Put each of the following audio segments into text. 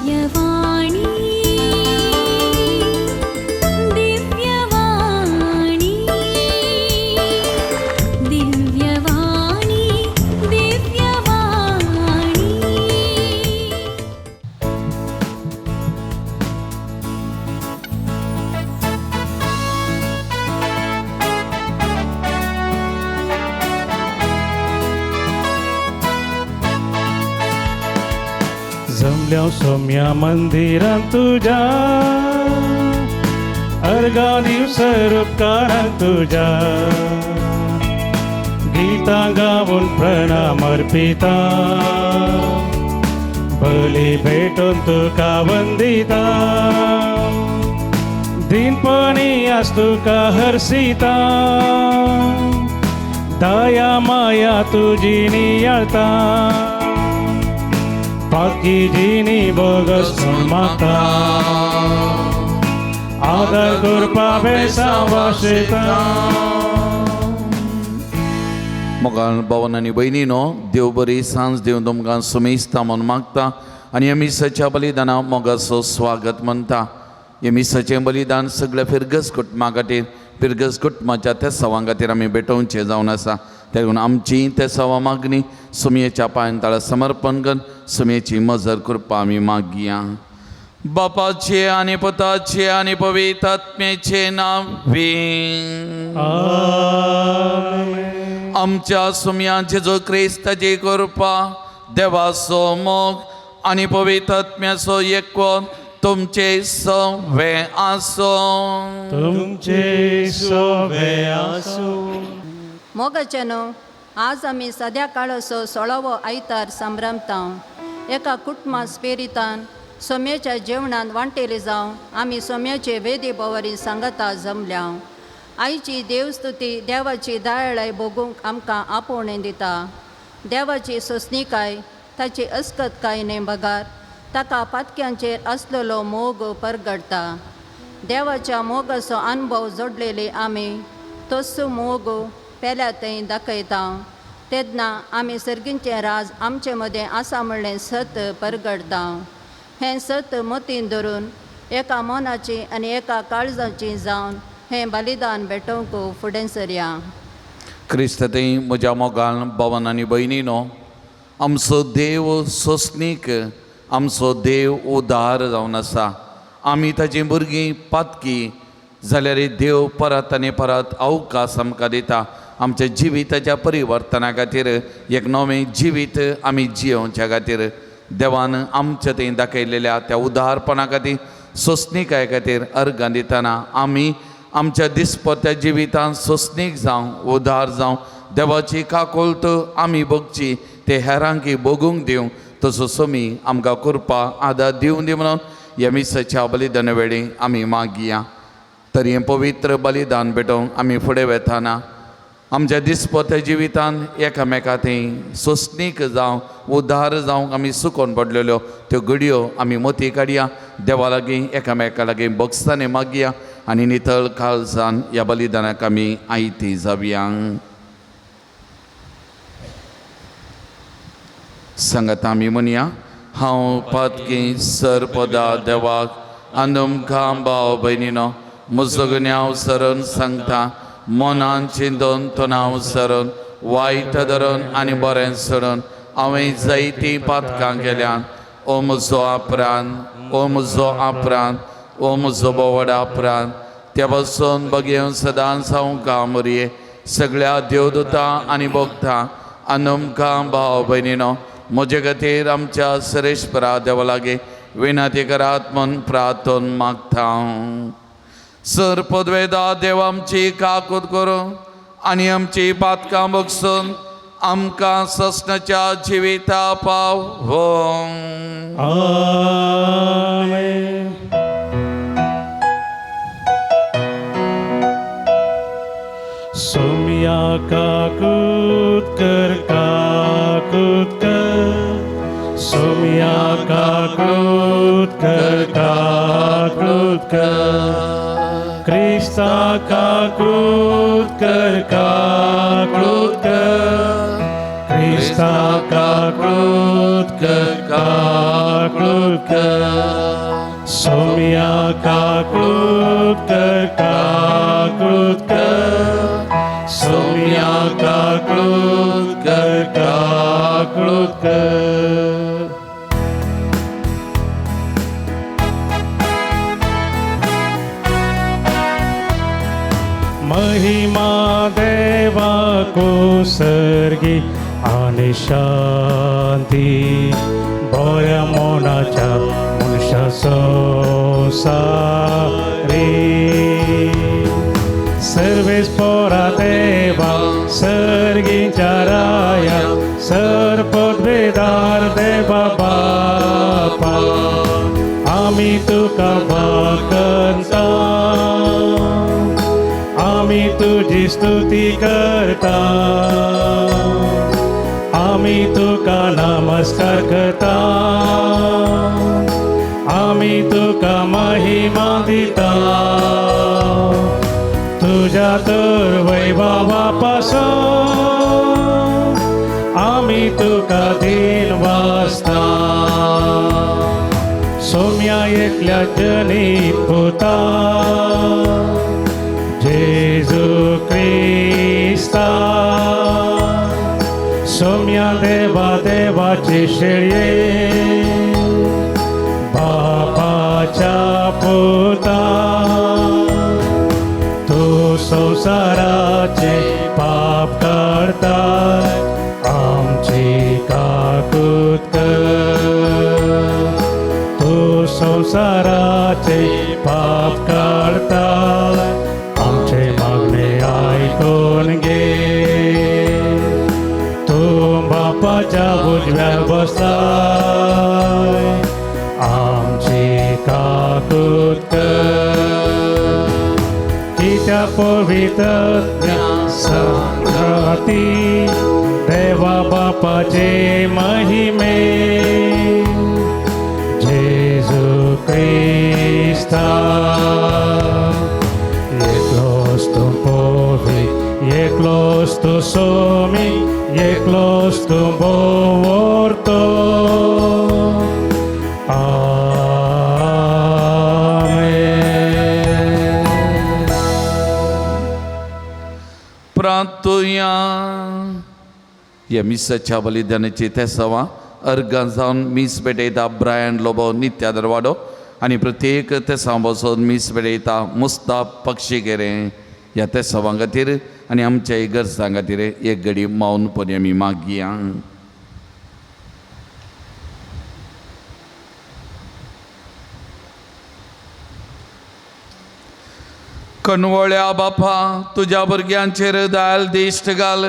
दिव्यवाणी दिव्यवाणी दिव्यवाणी दिव्यवाणी। जमल्या सोम्या मंदिरात तुझ्या अर्गा दिवसर उपकारां तुझ्या गीतां गावन प्रणाम अर्पिता बली भेटून तुका वंदिता दिनपणी आस तुका हरसिता दया माया तुजी नियाळता पाकी जिनी बोगस माता आदर करपा बेसा वाशेता। मोगाळ भावन आनी भयणीनो देव बरी सांज देव तुमकां सुमेस्ता म्हूण मागता आनी ह्या मिसाच्या बलिदाना मोगाचो स्वागत म्हणटा। ह्या मिसाचें बलिदान सगळ्या फिरगस कुटुंबा खातीर फिरगस कुटुंबाच्या तेसांवां खातीर आमी भेटोवचें जावन आसा। तेगून आमची तेसांवां मागणी सुमयेच्या पांयां तळा समर्पण करून सुमयेची मजर कृपा आमी मागया। बापाचे आनी पुताचे आनी पवित्र आत्म्याचे नांवी आमच्या सुमया जेजू क्रिस्ताची कृपा देवाचो मोग आनी पवित्र आत्म्याचो एकवट तुमचे सवे आसूं। तुमचे सवे आसूं। मोगाच्यानो आज आमी सद्या काळाचो सोळावो आयतार संभ्रमता। एका कुटुंबा स्पेरितान सोम्याच्या जेवणान वांटेले जावं आमी सोम्याचे वेदी बोवारी सांगता जमल्या। आईची देवस्तुती देवाची दयाळाय भोगूंक आमकां आपोवणें दिता। देवाची सोंसणीकाय ताची अस्कतकाय न्हय बगार ताका पातक्यांचेर आसलेलो मोग परगडटा। देवाच्या मोगाचो अनुभव जोडलेले आमी तोच मोग पेल्या थंय दाखयता तेन्ना आमी सर्गींचें राज आमचे मदें आसा म्हणलें सत परगडटा। हें सत मतीन धरून एका मनाची आनी एका काळजाची जावन हें बलिदान भेटोवंक फुडें सरया। क्रिस्त थंय म्हज्या मोगान भावन आनी भयणीनो आमचो देव सोंसणीक आमचो देव उदार जावन आसा। आमी ताची भुरगीं पातकी जाल्यार देव परत आनी परत अवकाश आमकां दिता आमच्या जिविताच्या परिवर्तना खातीर एक नवें जिवीत आमी जियोवच्या खातीर देवान आमच्या थंय दाखयलेल्या त्या उदारपणा खातीर सोंसणीकाय खातीर अर्गां दितना आमी आमच्या दिसपत्या जिवितांत सोंसणीक जावं उदार जावं देवाची काकुळट आमी भोगची ते हेरांकी भोगूंक दिवं तसो सोमी आमकां कृपा आदार दिवं दी म्हणून ह्या मिसाच्या बलिदाना वेळी आमी मागया। तर हें पवित्र बलिदान भेटोवंक आमी फुडें वेताना आमच्या दिसपत्या जिवितांत एकामेका थंय सोंसणीक जावं उदार जावंक आमी सुकोन पडलेल्यो त्यो घडयो आमी मोती काडया देवा लागीं एकामेका लागीं भोगसांनी मागया आनी नितळ काळजान ह्या बलिदानाक आमी आयती जावया। सांगात आमी म्हणया हांव पातकी सरपदा देवाक आनी भाव भयणीनो म्हजो गुन्यांव सरून सांगता मनान चिंतून तणाव सरून वायट धरून आनी बरें सोडून हांवें जायतीं पातकां केल्यान। ओ म्हजो आपरान ओ म्हजो आपरान ओ म्हजो बोवड आपरान त्या पासून बगेवन सदांच हांव कामरये सगळ्या देवदूतां आनी भोगता आनी भाव भयणीनो म्हजे खातीर आमच्या सरेश्वरा देवा लागीं विनंती करात म्हूण प्रार्थन मागता। सर पदवेदा देव आमची काकूत करूं आनी आमची पातकां बगसून आमकां ससनाच्या जिविता पावों। आमेन। सोम्या काकूत कर काकूत कर सोम्या काकूत कर काकूत कर क्रिस्ता काकूत कर काकूत कर क्रिस्ता काकूत कर काकूत काकूत कर, सोम्या काकूत कर, काकूत कर, सोम्या काकूत कर, काकूत कर। महिमा देवा को सर्गी आनी शांती बऱ्या मनाच्या मनशा संवसारी। सर्वेस पोरा देवा सर्गीच्या राया सर पदवेदार देवा बापा आमी तुका वाकंता, आमी तुजी स्तुती करता, आमी तुका नमस्कार करता, आमी तुका महिमा दिता। तुज्या तर वैभवा पासून आमी तुका दिन वाचता। सोम्या एकल्या जनीत पुता जेजू क्रिस्ता, सोम्या देवा देवाचे शेळये बापाच्या पुता, तू संवसाराचे पाप काडता आमची काकूत कर, तू संवसाराचे पाप काडता आमचे मागणे आयकून घे। तूं बापाच्या उजव्यार बसलाय आमची काकूत कर, कित्याक पवित्र संगाती देवा बापाचे महिमे जेजू क्रिस्ता। एकलोच तूं पोवी, एकलोच तूं सोमी, एकलोच तूं बोवरतो। आमेन। प्रार्थुया। ह्या मिसाच्या बलिदानाची तेसांवां अर्गां जावन मीस भेटयता ब्रायन लोबो नित्या दरवाडो आनी प्रत्येक तेसांव बसोन मीस भेटयता मुस्ताप पक्षी गेरे ह्या तेसांवां खातीर आनी आमच्या गरजां खातीर एक घडी मौनपणी आमी मागया। कणवळ्या बापा तुज्या भुरग्यांचेर दयाल दिश्ट घाल,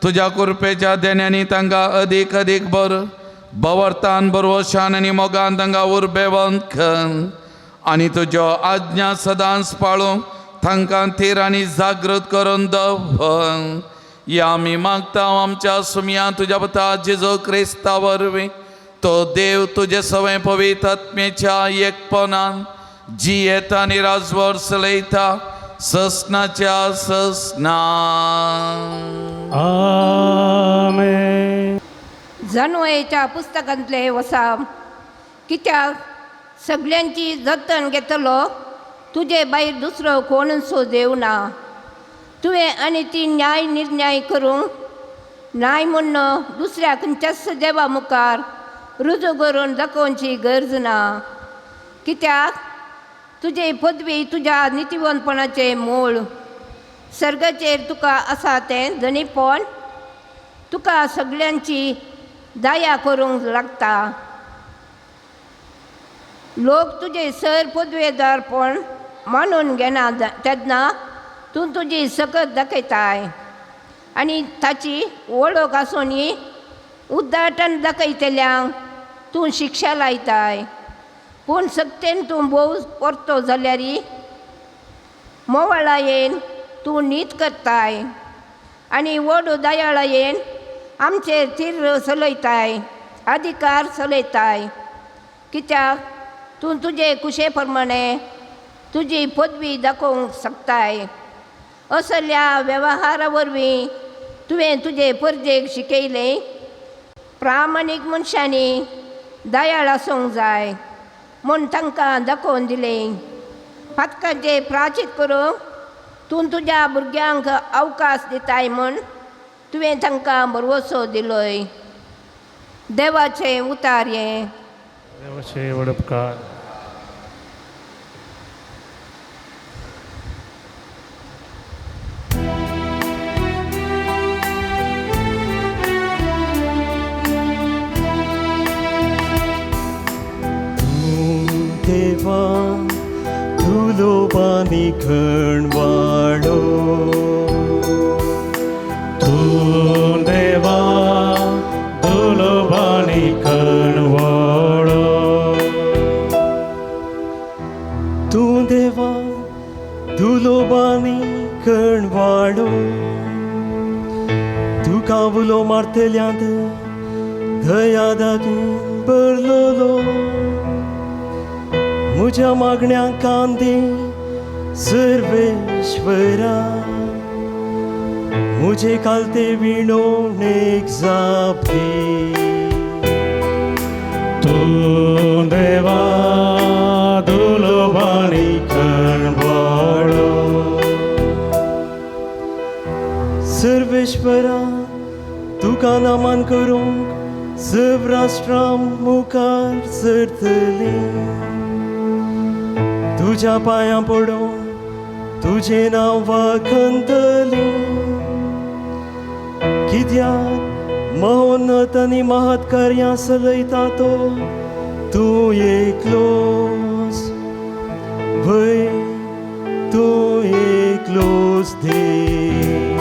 तुज्या कृपेच्या देण्यांनी तांकां अदीक अदीक बर बवरतान बरवशान आनी मोगान तांकां उर्बेवंत कर आनी तुज्यो आज्ञा सदांच पाळूंक तांकां थीर आनी जागृत करून दवर। या आमी मागता आमच्या सुमया तुज्या पुता जेजू क्रिस्ता वरवीं तो देव तुजे सवय पवित्र आत्मेच्या एकपणान जियेता आनी राजवट चलयता ससनाच्या ससना। आमेन। जनवयेच्या पुस्तकांतले वसाम कित्याक सगल्यांची जतन घेतलो तुजे भायर दुसरो कोणसो देव ना। तुवें आनी ती न्याय निर्णय करूंक नाय म्हूण दुसऱ्या खंयच्याच देवा मुखार रुजू करून दाखोवची गरज ना, कित्याक तुजे पदवी तुज्या नितीवंतपणाचें मूळ सर्गाचेर तुका आसा तें धनीपण तुका सगल्यांची दया करूंक लागता। लोक तुजे सर पदवेदारपण मानून घेना तेन्ना तूं तुजी सकत दाखयताय आनी ताची वळख आसूनय उद्दाटन दाखयतल्यांक तूं शिक्षा लायताय। पूण सक्तेन तूं भोव परतो जाल्यार मोवाळायेन तूं नीत करताय आनी व्हड दयाळायेन आमचेर तीर चलयताय अधिकार चलयताय, कित्याक तूं तुजे कुशे प्रमाणे तुजी पदवी दाखोवंक शकताय। असल्या वेव्हारा वरवीं तुवें तुजे परजेक शिकयलें। प्रामाणीक मनशांनी दयाळ आसूंक जाय म्हूण तांकां दाखोवन दिलें. पातकांचें प्राचीत करूंक तूं तुज्या भुरग्यांक अवकाश दिताय म्हूण तुवें तांकां भरवसो दिलोय. देवाचें उतार हें. देवाचे व्हड उपकार. देवा तुलोबानी खणवाडो, तूं देवा दुलोबानी कणवळो, तूं देवा दुलोबानी कणवाडो, तुका उलो मारतल्यांत दया दाखून भरलोलो, म्हज्या मागण्यांक कान दी सर्वेश्वरा, म्हजे कालते विणोणेक जाप दी. तूं देवा दुलोबानी कणवळो, सर्वेश्वरा तुका नमन करूंक सर्व राष्ट्रां मुखार सरतलीं, तुज्या पांयां पडून तुजें नांव वाखंतलीं, कित्याक महोन्नत आनी महत् कार्यां चलयता तो तूं एकलोच, भंय तूं एकलोच देव.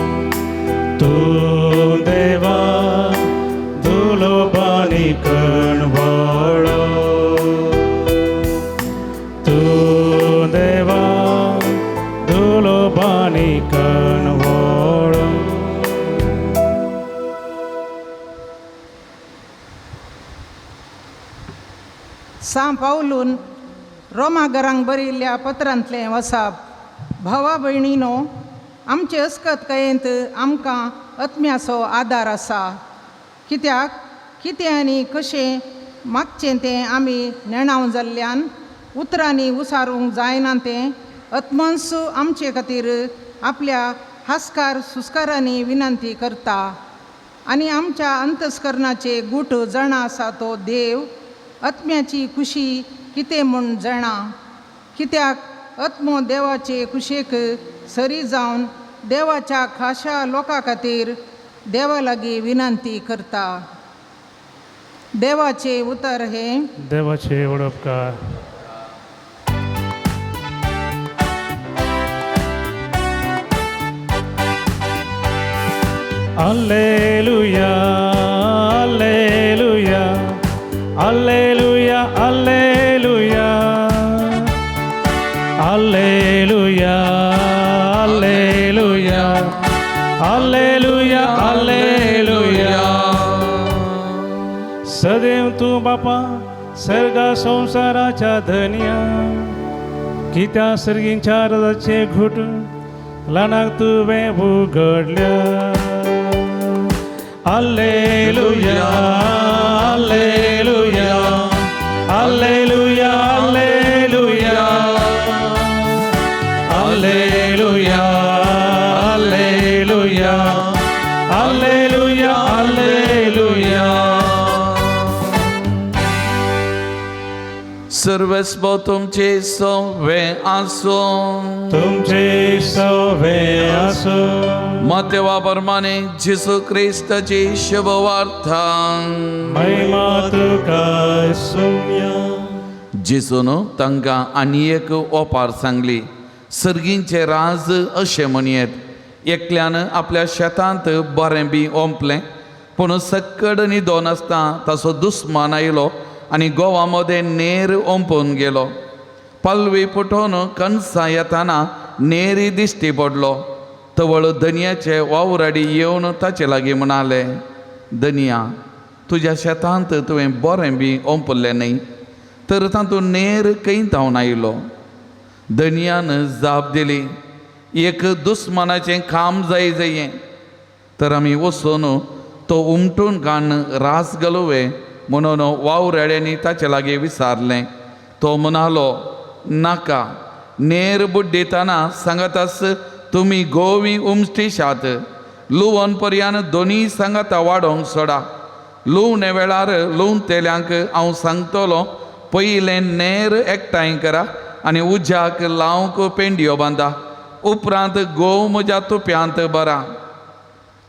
तूं देवा दुलोबानी कणवळो, तूं देवा दुलोबानी कणवळो. सां पावलून रोमा घरांक बरयल्ल्या पत्रांतलें वसाप. भावा भयणीनो, आमचे अस्कतकायेंत आमकां आत्म्याचो आदार आसा, कित्याक कितें आनी कशें मागचें तें आमी नेणाव जाल्ल्यान उतरांनी उसारूंक जायना तें आत्मांसू आमचे खातीर आपल्या हास्कार सुस्कारांनी विनंती करता. आनी आमच्या अंतस्करणाचे गूट जाणा आसा तो देव आत्म्याची खुशी कितें म्हूण जाणा, कित्याक आत्मो देवाचे खुशेक सरी जावन देवाच्या खाशा लोकां खातीर देवा लागीं विनंती करता. देवाचे उतर हें. देवाचे व्हड उपकार. Alleluia, alleluia, alleluia, alleluia, alleluia, alleluia, alleluia, alleluia. सदैव तूं बापा सर्गा संवसाराच्या धनया, कित्या सर्गींच्या रजाचे घुट ल्हानाक तुवें उगडल्या. Alleluia, alleluia, alleluia, alleluia, alleluia, alleluia, alleluia, alleluia. सर्वस्व तुमचे सवे आसूं, तुमचे सवे आसूं. मतेवा प्रमाणे जेसू क्रिस्ताची शुभवार्ता. महिमा तुका सुम्या. जेसून तांकां आनी एक ओपार सांगली, सर्गींचे राज अशें म्हणयेत, एकल्यान आपल्या शेतांत बरें बी ओंपलें, पूण सक्कड न्हिदोन आसता ताचो दुस्मान आयलो आनी गोवा मदें नेर ओंपून गेलो. पालवी पुटोवन कणसां येताना नेरी दिश्टी पडलो. तवळ धनयाचे वावराडी येवन ताचे लागीं म्हणाले, धनया तुज्या शेतांत तुवें बरें बी ओंपलें न्हय, तर तातूंत नेर खंय धांवन आयलो? धनयान जाप दिली, एक दुस्मानाचें काम जाय जाये, तर आमी वचून तो उमटून काडून रास घालुवे म्हणून वावराड्यांनी ताचे लागीं विचारलें. तो म्हणालो, नाका, नेर बुड्डितना सांगातास तुमी गोवी उमस्टिशात. लुवन पर्यान दोनी सांगाता वाडोवंक सोडा. लुवणे वेळार लुवतेल्यांक हांव सांगतलो, पयलें नेर एकठांय करा आनी उज्याक लावंक पेंडयो बांदा, उपरांत गोव म्हज्या तुप्यांत बरा.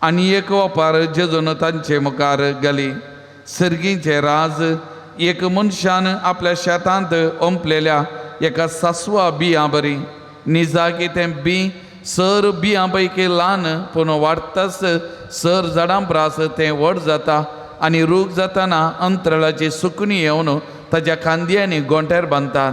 आनी एक ओपार जेजून तांचे मुखार गेली. सर्गीचें राज एक मनशान आपल्या शेतांत ओंपलेल्या एका सासवा बियां बरी. निजाकी तें बी सर बियां पैकी ल्हान, पूण वाडटाच सर झाडां प्रास तें व्हड जाता आनी रूख जाताना अंतराळाची सुकणी येवन ताच्या खांदयांनी गोंट्यार बांदतात.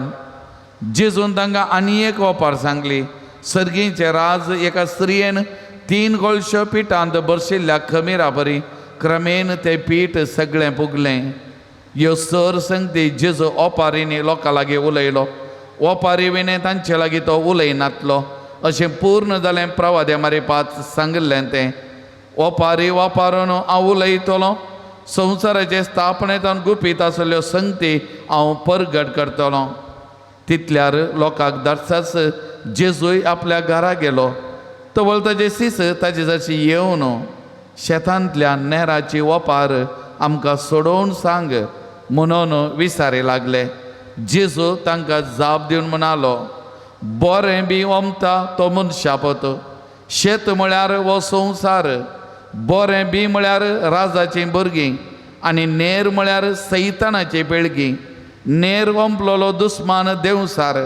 जेजून तांकां आनी एक ओपार सांगली. सर्गीचें राज एका स्त्रियेन 3 गोळश्यो पिठांत बरशिल्ल्या खमिरा बरी. क्रमेन तें पीठ सगळें पुगलें. ह्यो सर संगती जेजू ओपारींनी लोकां लागीं उलयलो. ओपारी विणें तांचे लागीं तो उलयनातलो. अशें पूर्ण जालें प्रवाद्या मारिपात सांगिल्लें तें. ओपारी वापरून हांव उलयतलो, संवसाराचे स्थापनेंत गुपीत आसल्ल्यो संगती हांव परगट करतलो. तितल्यार लोकांक धाडसाच जेजूय आपल्या घरा गेलो. तवळ ताजे सीस ताजे जशी येवन शेतांतल्या नेराची ओपार आमकां सोडोवन सांग म्हणून विचारी लागले. जेजू तांकां जाप दिवन म्हणालो, बरें बी ओमता तो मनशापत. शेत म्हळ्यार हो संवसार, बरें बी म्हळ्यार राजाचीं भुरगीं आनी नेर म्हळ्यार सैतानाची पिळगी. नेर ओंपलोलो दुस्मान देवसार.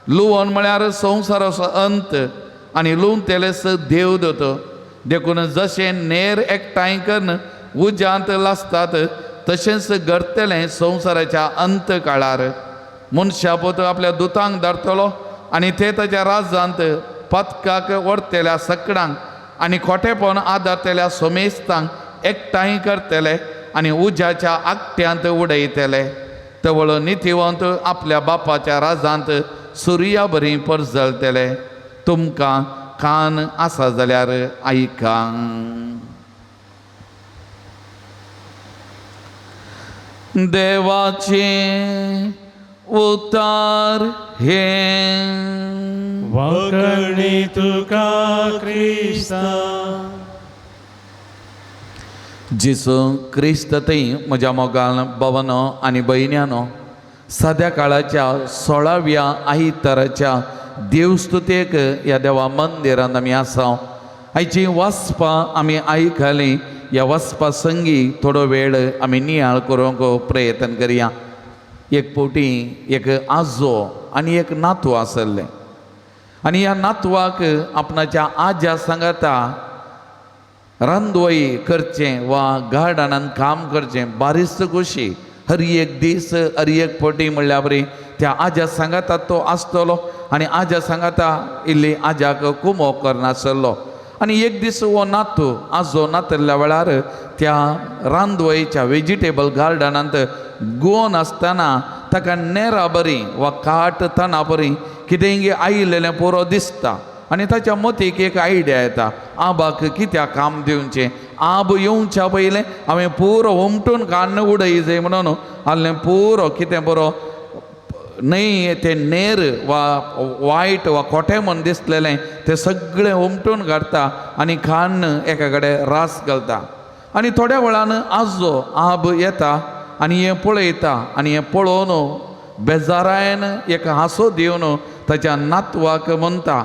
लुवण म्हळ्यार संवसाराचो अंत आनी लुवतेलेस देव दत. देखून जशें नेर एकठांय करून उज्यांत लासतात तशेंच घडटलें संवसाराच्या अंत काळार. मनशापोत आपल्या दुतांक धाडटलो आनी ते ताच्या राजांत पदकाक व्हरतल्या सकडांक आनी खोटेपण आदारतल्या सोमेस्तांक एकठांय करतले आनी उज्याच्या आकट्यांत उडयतले. तवळ नितीवंत आपल्या बापाच्या राजांत सुर्या बरी परजळटले. तुमकां कान आसा जाल्यार आयका. देवाचें उतार हें. वाकणी तुका क्रिस्ता. जेजू क्रिस्त थंय म्हज्या मोगान भवनो आनी भयण्यानो, सद्या काळाच्या 16व्या आयताराच्या देवस्तुतेक ह्या देवा मंदिरांत आमी आसा. आयची वाचपां आमी आयकलीं. ह्या वाचपा संगी थोडो वेळ आमी नियाळ करूंक प्रयत्न करया. एक फावटी एक आजो आनी एक नातू आसलें आनी ह्या नातवाक आपणाच्या आज्या सांगाता रांदवय करचें वा गार्डनान काम करचें बारीस खोशी. हर एक दीस हर एक फावटी म्हणल्यार बरी त्या आज्या सांगाता तो आसतलो आनी आज्या सांगाता इल्ली आज्याक कुमो करनासलो. आनी एक दीस हो नातू आजो नातल्या वेळार त्या रांदवयच्या वेजिटेबल गार्डनांत गोवन आसतना ताका नेरा बरी वा काट तणा बरी कितेंय आयिल्लें पुरो दिसता आनी ताच्या मतीक एक आयडिया येता, आबाक कित्याक काम दिवचें, आब येवच्या पयलें हांवें पुरो हुमटून काडून उडय जाय म्हणून आहलें पुरो कितें बरो न्हय तें नेर वा वायट वा खोटें म्हण दिसलेलें तें सगळें हुमटून काडटा आनी खाण एका कडेन रास घालता. आनी थोड्या वेळान आजो आब येता आनी हें पळयता आनी हें पळोवन बेजारायन एक हांसो दिवन ताच्या नातवाक म्हणटा,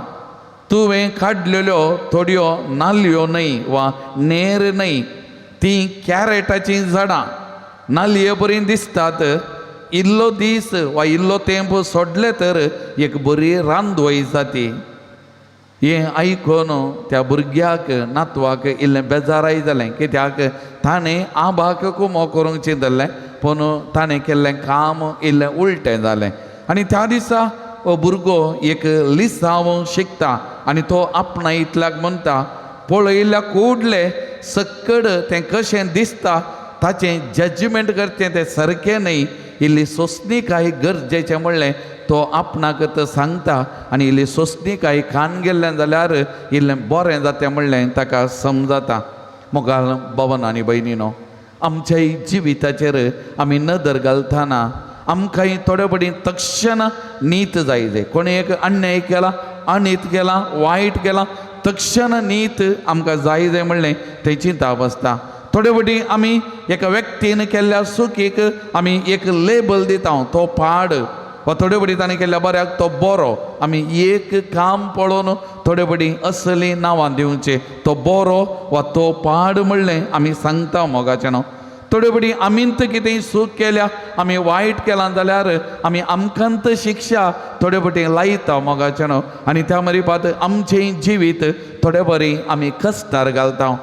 तुवें काडलेल्यो थोड्यो नाल्यो न्हय वा नेर न्हय, तीं कॅरेटाचीं झाडां नालये बरीं दिसतात. इल्लो दीस वा इल्लो तेंप सोडले तर एक बरी रांदवय जाती. हें आयकून त्या भुरग्याक नातवाक इल्लें बेजाराय जालें, कित्याक ताणें आबाक कुमो करूंक चिंतलें पूण ताणें केल्लें काम इल्लें उलटें जालें. आनी त्या दिसा हो भुरगो एक लिसांव शिकता आनी तो आपणा इतल्याक म्हणटा, पळयल्ल्या कुडले सक्कड तें कशें दिसता ताचें जजमेंट करचें तें सारकें न्हय, इल्ली सोंसणीकाय गरजेचें म्हणलें तो आपणाक तो सांगता आनी इल्ली सोंसणीकाय खान गेल्लें जाल्यार इल्लें बरें जातें म्हणलें ताका समजता. मुखार भवन आनी भयणीनो, आमच्याय जिविताचेर आमी नदर घालतना आमकांय थोडे फावटी तक्षण नीत जाय जाय. कोणी एक अन्याय केला, अनीत केला, वायट केला, तक्षण नीत आमकां जाय जाय म्हणलें तें चिंताप आसता. थोडे फावटी आमी एका व्यक्तीन केल्ल्या चुकीक आमी एक लेबल दिता, तो पाड, वा थोडे फावटी ताणें केल्ल्या बऱ्याक तो बरो. आमी एक काम पळोवन थोडे फावटी असलीं नांवां दिवचें, तो बरो वा तो पाड म्हणलें आमी सांगता मोगाचें न्हू. थोडे फावटी आमींत कितेंय चूक केल्या, आमी वायट केलां जाल्यार आमी आमकांत शिक्षा थोडे फावटी लायता मोगाचें न्हू. आनी त्या मरिपात आमचें जिवीत थोडे बरी आमी कश्टार घालता.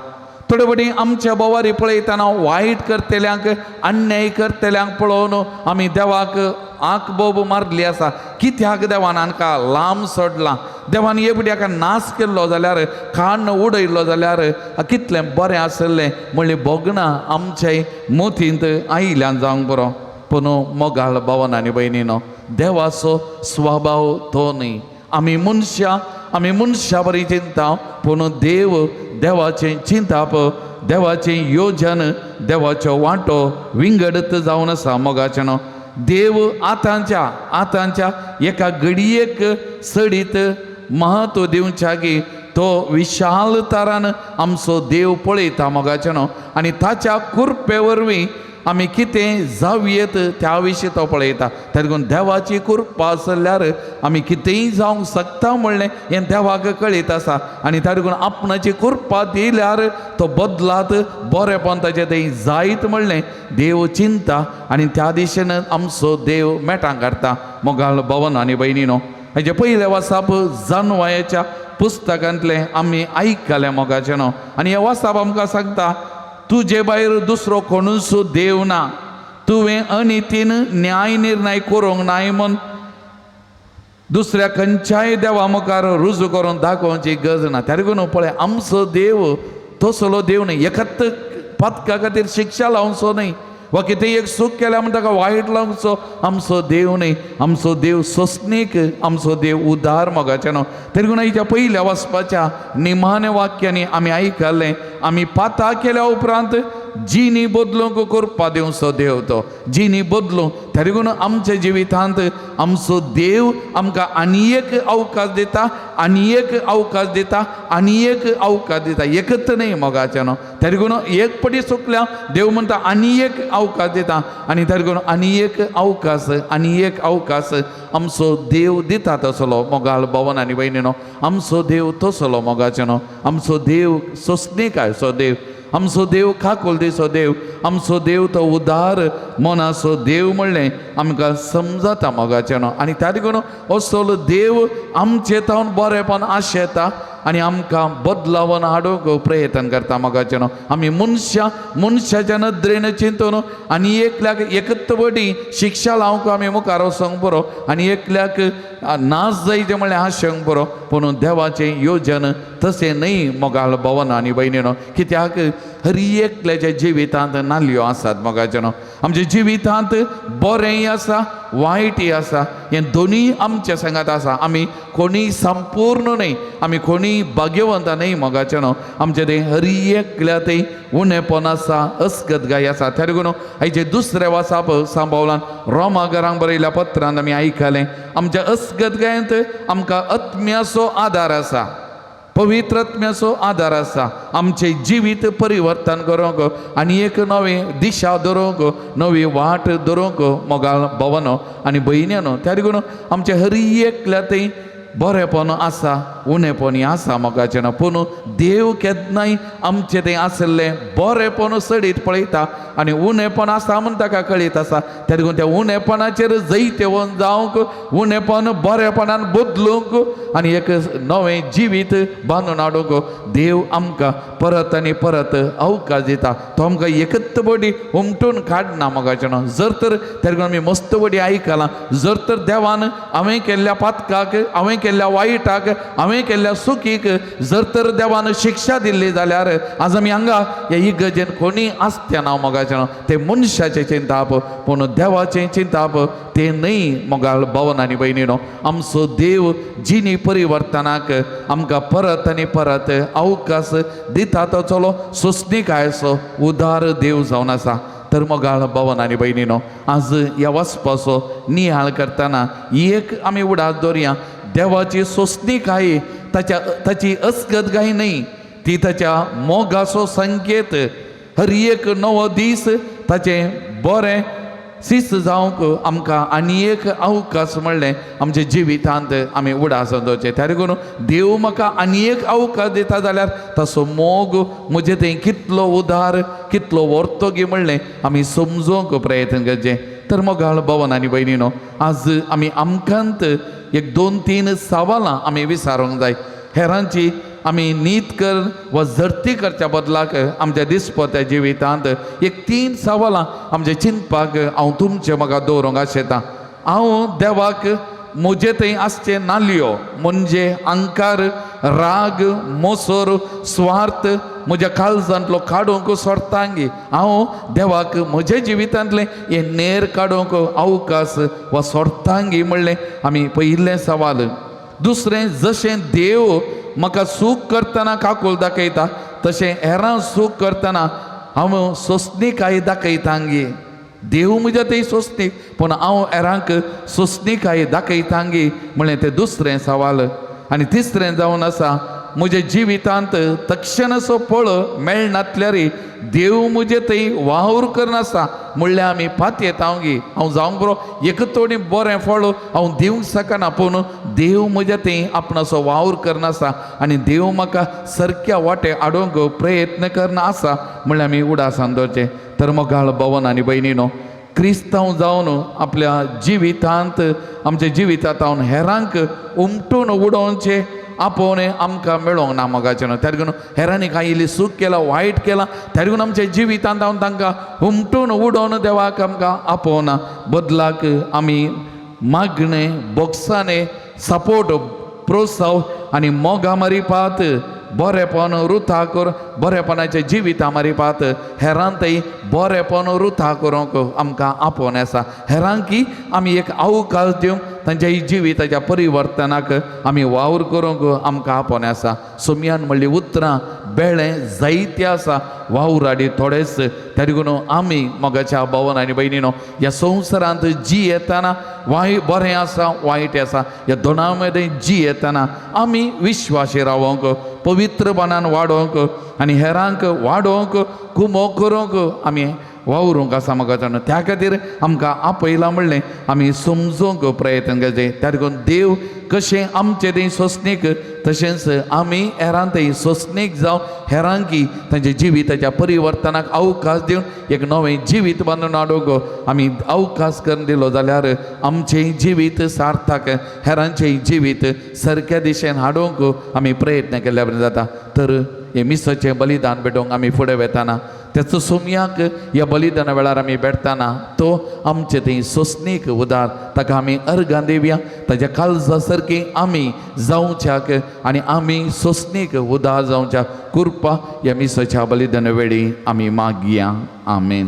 थोडे फावटी आमच्या बोवारी पळयतना वायट करतल्यांक, अन्याय करतल्यांक पळोवन आमी देवाक आंक बोब मारली आसा. कित्याक देवान आमकां लांब सोडलां, देवान एक फावटी हाका नाश केल्लो जाल्यार, काण्ण उडयल्लो जाल्यार कितलें बरें आसलें म्हणलें भोगणां आमचे मोतींत आयिल्ल्यान जावंक बरो. पूण मोगाळ भावन आनी भयणीनो, देवाचो स्वभाव तो न्ही. आमी मनशां, आमी मनशां बरी चिंता, पूण देव देवाचें चिंताप, देवाचें योजन, देवाचो वांटो विंगडत जावन आसा मोगाचें न्हू. देव आतांच्या आतांच्या एका घडयेक सडीत महत्व दिवच्यागी तो विशाल तारान आमचो देव पळयता मोगाचें न्हू. आनी ताच्या कृपे वरवीं आमी कितें जावयेत त्या विशीं तो पळयता. तेका लागून देवाची कृपा आसल्यार आमी कितेंय जावंक शकता म्हणलें हें देवाक कळीत आसा. आनी ताका लागून आपणाची कृपा दिल्यार तो बदलात बरेपण ताचें तें जायत म्हणलें देव चिंता आनी त्या दिशेन आमचो देव मेटां काडटा. मोगाळ भवन आनी भयणीनो, हेजे पयलें वासाप जानवायाच्या पुस्तकांतलें आमी आयकलें मोगाचें न्हू. आनी हें वासाप आमकां सांगता, तुजे भायर दुसरो कोणूच देव ना, तुवें अनितीन न्याय निर्णय करूंक नाय म्हूण दुसऱ्या खंयच्याय देवा मुखार रुजू करून दाखोवची गरज ना. त्या लागून पळय आमचो देव तसलो देव न्हय, एकाच पातका खातीर शिक्षा लावचो न्हय वा कितें एक चूक केल्या म्हण ताका वायट लावचो आमचो देव न्हय. आमचो देव सोंसणीक, आमचो देव उदार मोगाचें न्हू. तरी लागून हिच्या पयल्या वाचपाच्या निमाण्या वाक्यांनी आमी आयकलें, आमी पाता केल्या उपरांत जिणी बदलूंक करपा दिवचो देव तो जिणी बदलूंक. तरी लागून आमच्या जिवितांत आमचो देव आमकां आनी एक अवकाश दिता, आनी एक अवकाश दिता, आनी एक अवकाश दिता, एकच न्हय मोगाचें न्हू. तरी लागून एक पटी चुकल्या देव म्हणटा आनी एक अवकाश दिता. आनी तरी लागून आनी एक अवकाश, आनी एक अवकाश आमचो देव दिता तसलो मोगाळ भवन आनी भयणीनो. आमचो देव तसलो मोगाचें न्हू. आमचो देव सोंसणीकायचो देव, आमचो देव काकुळटीचो देव, आमचो देव तो उदार मनाचो देव म्हणलें आमकां समजता मोगाचें न्हू. आनी त्या लागून असलो देव आमचे तावन बरेपण आशेता आनी आमकां बदलावन हाडूंक प्रयत्न करता मोगाचें न्हू. आमी मनशां मनशाच्या नदरेन चिंतून आनी एकल्याक एकच वटी शिक्षा लावंक आमी मुखार वचोंक बरो आनी एकल्याक नाश जायचें म्हणल्यार आशेवंक बरो, पूण देवाचें योजन तशें न्हय मोगाळ भवन आनी भयणीनो. कित्याक हर एकल्याच्या जिवितांत नालयो आसात मोगाचें न्हू. आमच्या जिवितांत बरेंय आसा, वायटय आसा, हें दोनूय आमच्या सांगात आसा. आमी कोणीय संपूर्ण न्हय, आमी कोणीय भाग्यवंत न्हय मोगाचें न्हू. आमचें तें हर एकल्या तें उणेपण आसा, अस्गतगाय आसा. त्या लागून आयचे दुसरें वासाप सांबावलान रोमा घरांक बरयल्या पत्रान आमी आयकलें, आमच्या अस्गतगायेंत आमकां आत्म्याचो आदार आसा, पवित्र आत्म्याचो आदार आसा. आमचें जिवीत परिवर्तन करूंक आनी एक नवी दिशा धरूंक, नवी वाट धरूंक मोगाळ भवनो आनी भयण्यानो. त्या लागून आमचें हर एकल्या थंय बरेपण आसा, उणेपण आसा मोगाचें न्हू. पूण देव केन्नाय आमचें थंय आशिल्लें बरेपण सडीत पळयता आनी उणेपण आसा म्हूण ताका कळीत आसा. त्या लागून त्या उणेपणाचेर जैतेवन जावंक, उणेपण बरेपणान बदलूंक आनी एक नवें जिवीत बांदून हाडूंक देव आमकां परत आनी परत अवकाश दिता. तो आमकां एकच बडी उमटून काडना मोगाचें न्हू. जर तर त्या लागून आमी मस्त बडी आयकलां, जर तर देवान हांवें केल्ल्या पातकाक, हांवें केल्ल्या वायटाक, हांवें हांवें केल्ल्या चुकीक जर तर देवान शिक्षा दिल्ली जाल्यार आज आमी हांगा हे इगर्जेन कोणी आसते ना मोगाचें तें मनशाचें चिंताप पूण देवाचें चिंताप तें न्हय मोगाळ भवन आनी भयणीनो. आमचो देव जिणी परिवर्तनाक आमकां परत आनी परत अवकाश दिता तो चलो सोंसणीकायेचो उदार देव जावन आसा. तर मोगाळ भवन आनी भयणीनो आज ह्या वचपाचो निहाळ करतना एक आमी उडास दवरया, देवाची सोंसणीकाय ताच्या ताची अस्कत काय न्हय, ती ताच्या मोगाचो संकेत. हर एक नवो दीस ताचें बरें शिस्त जावंक आमकां आनी एक अवकाश म्हणलें आमच्या जिवितांत आमी उडास दवरचें. त्या देखून देव म्हाका आनी एक अवकाश दिता जाल्यार ताचो मोग म्हजे थंय कितलो उदार कितलो व्हरतोगी म्हणलें आमी समजोवंक प्रयत्न करचें. तर मोगाळ भवन आनी भयणीनो आज आमी आमकांत एक दोन तीन सवालां आमी विचारूंक जाय. हेरांची आमी नीत कर वा झडती करच्या बदलाक आमच्या दिसपत्या जिवितांत एक तीन सवालां आमच्या चिंतपाक हांव तुमचें म्हाका दवरूंक आशेतां. हांव देवाक म्हजे थंय आसचें नालयो म्हणजे अहंकार, राग, मोसोर, स्वार्थ म्हज्या काळजांतलो काडूंक सोडटांगी. हांव देवाक म्हज्या जिवितांतलें हें नेर काडूंक अवकाश वा सोडटांगी म्हणलें आमी पयिल्लें सवाल. दुसरें, जशें देव म्हाका सूख करतना काकूल दाखयता तशें हेरां सूख करतना हांव सोंसणीकाय दाखयतांगी. देव म्हज्या थंय सोंसणीक पूण हांव हेरांक सोंसणीकाय दाखयतांगी म्हणलें तें दुसरें सवाल. आनी तिसरें जावन आसा म्हज्या जिवितांत तक्षणाचो फळ मेळनातल्यार देव म्हजे थंय वावर करनासा म्हणल्यार आमी पातयेता गी. हांव जावंक बरो एक तोणी बरें फळ हांव दिवंक शकना पूण देव म्हज्या थंय आपणाचो वावर करनासा आनी देव म्हाका सारक्या वाटे हाडूंक प्रयत्न करना आसा म्हणल्यार आमी उडासान दवरचें. तर मोगाळ भवन आनी भयणीनो क्रिस्तांव जावन आपल्या जिवितांत आमच्या जिवितांत हांव हेरांक उमटून उडोवचें आपोवणें आमकां मेळोंक ना मोगाचें. त्या देखून हेरांनी कांय इल्ली चूक केला वायट केला त्या देखून आमच्या जिवितांत हांव तांकां हुमटून उडोवन देवाक आमकां आपोवना. बदलाक आमी मागणें बोक्साने सपोर्ट प्रोत्साह आनी मोगा मारिपात बरेपण रुथा कर बरेपणाच्या जिविता मारिपात हेरांतय बरेपण रुथा करूंक आमकां आपोवन आसा. हेरांकी आमी एक अवकाश दिवंक तांच्या जिविताच्या परिवर्तनाक आमी वावर करूंक आमकां आपोवन आसा. सोमयान म्हणली उतरां बेळें जायते आसा वावर आडी थोडेच. त्या देखून आमी मोगाच्या भवन आनी भयणीनो ह्या संवसारांत जी येताना वाय बरें आसा वायट आसा ह्या दोना मदें जी येताना आमी विश्वासी रावोंक पवित्रपणान वाडोवंक आनी हेरांक वाडोवंक कुमो करूंक आमी वावरूंक आसा म्हाका. त्या खातीर आमकां आपयलां म्हणलें आमी समजूंक प्रयत्न करचें. त्या देखून देव कशें आमचें थंय सोंसणीक तशेंच आमी हेरां थंय सोंसणीक जावं हेरांकी तांच्या जिविताच्या परिवर्तनाक अवकाश दिवन एक नवें जिवीत बांदून हाडूंक आमी अवकाश करून दिलो जाल्यार आमचें जिवीत सार्थक हेरांचें जिवीत सारक्या दिशेन हाडूंक आमी प्रयत्न केल्ल्या बरें जाता. तर हें मिसाचें बलिदान भेटोवंक आमी फुडें वेताना त्याचो सोमयाक ह्या बलिदाना वेळार आमी भेटताना तो आमचे थंय सोंसणीक उदार ताका आमी अर्गां दिवया. ताच्या काळजा सारकी आमी जावच्याक आनी आमी सोंसणीक उदार जावच्याक कृपा ह्या मिसाच्या बलिदाना वेळी आमी मागया. आमेन.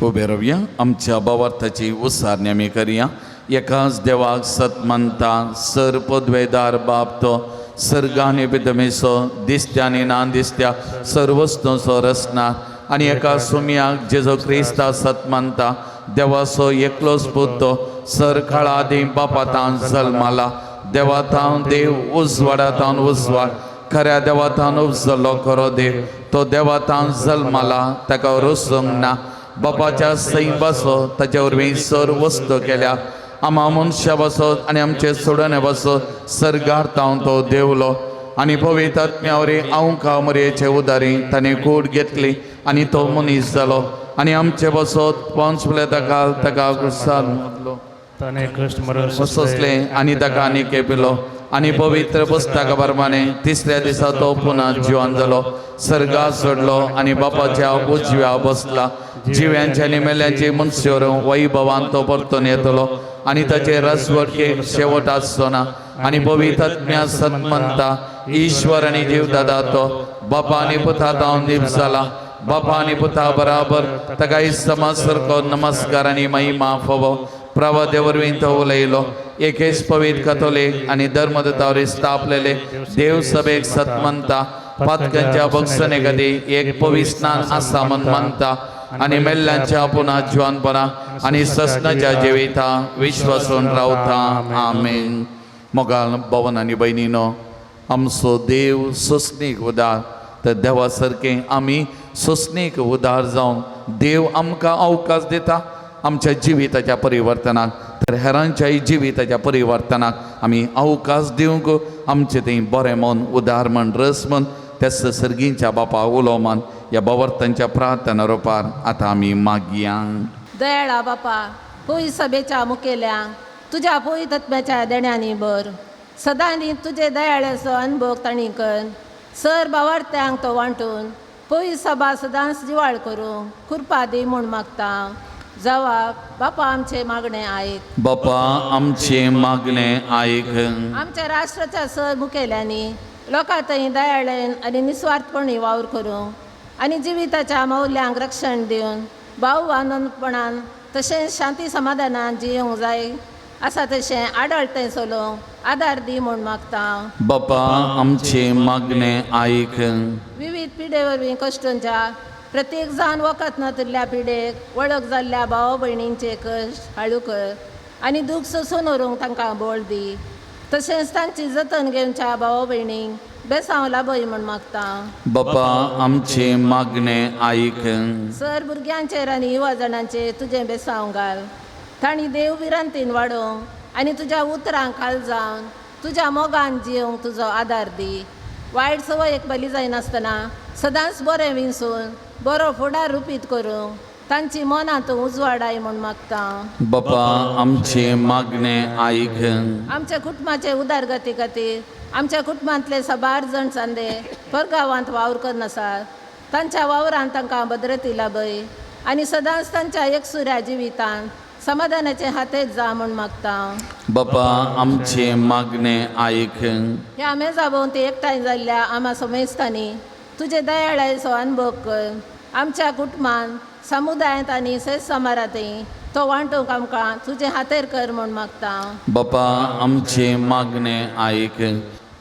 उबे रावया, आमच्या भावार्थाची उसारणी आमी करया. एकाच देवाक सत मानता सर पदवेदार बाप तो सर्गानी पितमेसो दिसत्या आनी ना दिसत्या सर्वस्तोचो रचना आनी एका सुमयाक जेजो क्रिस्ता सत मानता देवाचो एकलोच पूत तो सर काळा आदीं बापातान जल्माला देवातावन देव उजवाडातावन उजवाड खऱ्या देवातावन उपजलो खरो देव तो देवातावन जल्माला ताका रोसूंक ना बापाच्या सैबाचो ताच्या वरवीं सर वस्तू केल्या आमा मनशा बसत आनी आमचे सोडणे बसत सर्गार तावन तो देवलो आनी पवित्र आत्म्या आंवका मरयेचे उदारी ताणें कूड घेतली आनी तो मनीस जालो आनी आमचे बसत पंच ताका ताका कुसाद ताणें कश्ट मरण सोंसलें आनी ताका आनी केपिलो आनी पवित्र पुस्तका प्रमाणे तिसऱ्या दिसा तो पुन्हा जिवन जालो सर्गात सोडलो आनी बापाच्या उजव्या बसला जिव्यांच्या आनी मेल्यांची मनशेवर वैभवान तो परतून येतलो आनी ताचे रसवटकेक शेवट आसचो ना. आनी पवित्र आत्म्या सतमंता ईश्वर आनी जीव दादा तो बापा आनी पुता जावन दीप जाला बापा आनी पुता बराबर ताका समाज सारको नमस्कार आनी महिमा फावो प्रवादे वरवीं तो उलयलो एकेच पवित्र कथोलीक आनी धर्मदूता स्थापलेले देव सभेक सतमंता पातकांच्या बक्षणे खातीर एक पवित्र स्नान आसा म्हण मानता आनी मेल्ल्यांच्या पुन्हा जिवानपणा आनी ससनाच्या जिविता विश्वासून रावता. आमेन. मोगाल भवन आनी भयणीनो, आमचो देव सोंसणीक उदार, तर देवा सारकें आमी सोंसणीक उदार जावन देव आमकां अवकाश दिता आमच्या जिविताच्या परिवर्तनाक, तर हेरांच्याय जिविताच्या परिवर्तनाक आमी अवकाश दिवंक आमचें थंय बरें मन उदार म्हण रस म्हण त्या सर्गींच्या बापा उलो मान ह्या बावर्तांच्या प्रार्थना रुपार आतां आमी मागया. दयाळा बापा, पोई सभेच्या मुखेल्यांक तुज्या पोई तत्म्याच्या देण्यांनी बर सदांनी तुजे दयाळ्याचो अनुभव तांणी कर सर बावार्थ्यांक तो वांटून पोई सभा सदांच जिवाळ करूंक कृपा दी म्हूण मागता. जवाब बापा आमचे मागणे आयक. बापा आमचे मागणे आयक. आमच्या राष्ट्राच्या सर मुखेल्यांनी लोकां थंय दयाळेन आनी निस्वार्थपणी वावर करूंक आनी जिविताच्या मौल्यांक रक्षण दिवन भाव आनंदपणान तशेंच शांती समाधानान जियोंक जाय आसा तशें आडळतें चलोवंक आदार दी म्हूण मागता. बापा आमचे मागणे आयक. विविध पिडे वरवीं कश्टांच्या प्रत्येक जाण वखद नातिल्ल्या पिडेक वळख जाल्ल्या भाव भयणींचे कश्ट हाळू कर आनी दूख सोसून व्हरूंक तांकां बळ दी तशेंच तांची जतन घेवच्या भाव भयणींक बेसांव लाभय म्हूण मागता. बापा आमचे मागणे आयक. सर भुरग्यांचेर आनी युवा जाणांचेर तुजें बेसांव घाल तांणी देव विरांतीन वाडोवंक आनी तुज्या उतरांक खाल जावन तुज्या मोगान जियोंक तुजो आदार दी. वायट संवयेक बली जायनासतना सदांच बरें विंचून बरो फुडार रुपीत करूंक तांची मनां तूं उजवाडाय म्हूण मागता. बापा आमचे मागणे आयक. आमच्या कुटुंबाचे उदरगती खातीर आमच्या कुटुंबांतले साबार जण चांदे परगांवांत वावर करनासात तांच्या वावरान तांकां भद्रती लाभय आनी सदांच तांच्या एकसुऱ्या जिवितान समाधानाचे हातेच जा म्हूण मागता. बापा आमचे मागणे आयक. ह्या मेजा भोंवती एकठांय जाल्ल्या आमा समेस्तांनी तुजे दयाळायचो अनुभव कर आमच्या कुटुंबान समुदायांत आनी सेस समारांतय तो वांटूंक आमकां तुजे हातेर कर म्हूण मागता. बापा आमचे मागणे आयक.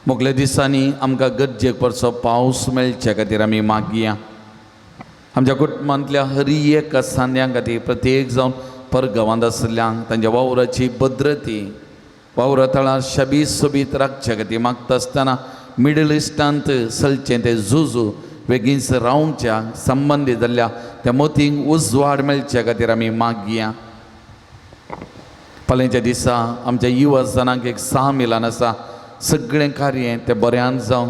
मुगल्या दिसांनी आमकां गरजेक पडचो पावस मेळचे खातीर आमी मागया. आमच्या कुटुंबांतल्या हरी एक सांद्यां खातीर प्रत्येक जावन परगांवांत आशिल्ल्यांक तांच्या वावराची भद्रती वावरा थळार शबीत सोबीत राखचे खातीर मागता आसतना मिडल इस्टांत चलचें तें झुजू बेगीनच रावच्या संबंदीत जाल्ल्या त्या मोतींक उजवाड मेळचे खातीर आमी मागया. फाल्यांच्या दिसा आमच्या युवा जणांक एक 6 मिलान आसा सगळें कार्य तें बऱ्यान जावं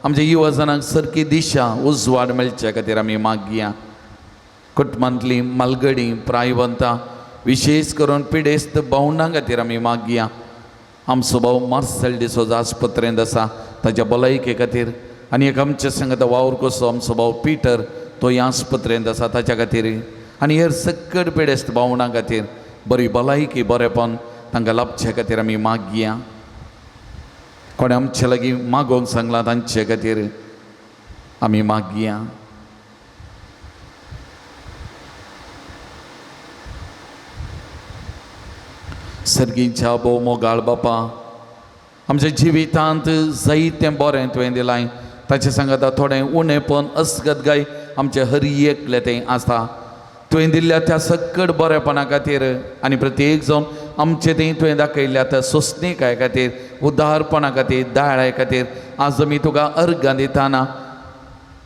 आमच्या युवा जणांक सारकी दिशा उजवाड मेळचे खातीर आमी मागया. कुटुंबांतलीं मालगडी प्रायवंतां विशेश करून पिडेस्त भावंडां खातीर आमी मागया. आमचो भाव मार्सेल डिसोजा आस्पत्रेंत आसा ताच्या भलायके खातीर आनी एक आमच्या संगता वावर कसो आमचो भाव पिटर तो ह्या आस्पत्रेंत आसा ताच्या खातीर आनी हेर सकट पिडेस्त भावंडां खातीर बरी भलायकी बरेपण तांकां लाभचे खातीर आमी मागया. कोणें आमचे लागीं मागोवंक सांगलां तांचे खातीर आमी मागया. सर्गीच्या भोव मोगाळ बापा, आमच्या जिवितांत जायतें बरें तुवें दिलां ताचें सांगता थोडें उणेपण अस्गत गाय आमचें हरी एकलें तें आसा. तुवें दिल्ल्या त्या सकट बरेपणा खातीर आनी प्रत्येक जावन आमचें तें तुवें दाखयल्ल्या त्या सोंसणीकाय खातीर उदारपणा खातीर दयाळाय खातीर आज आमी तुका अर्गां दिताना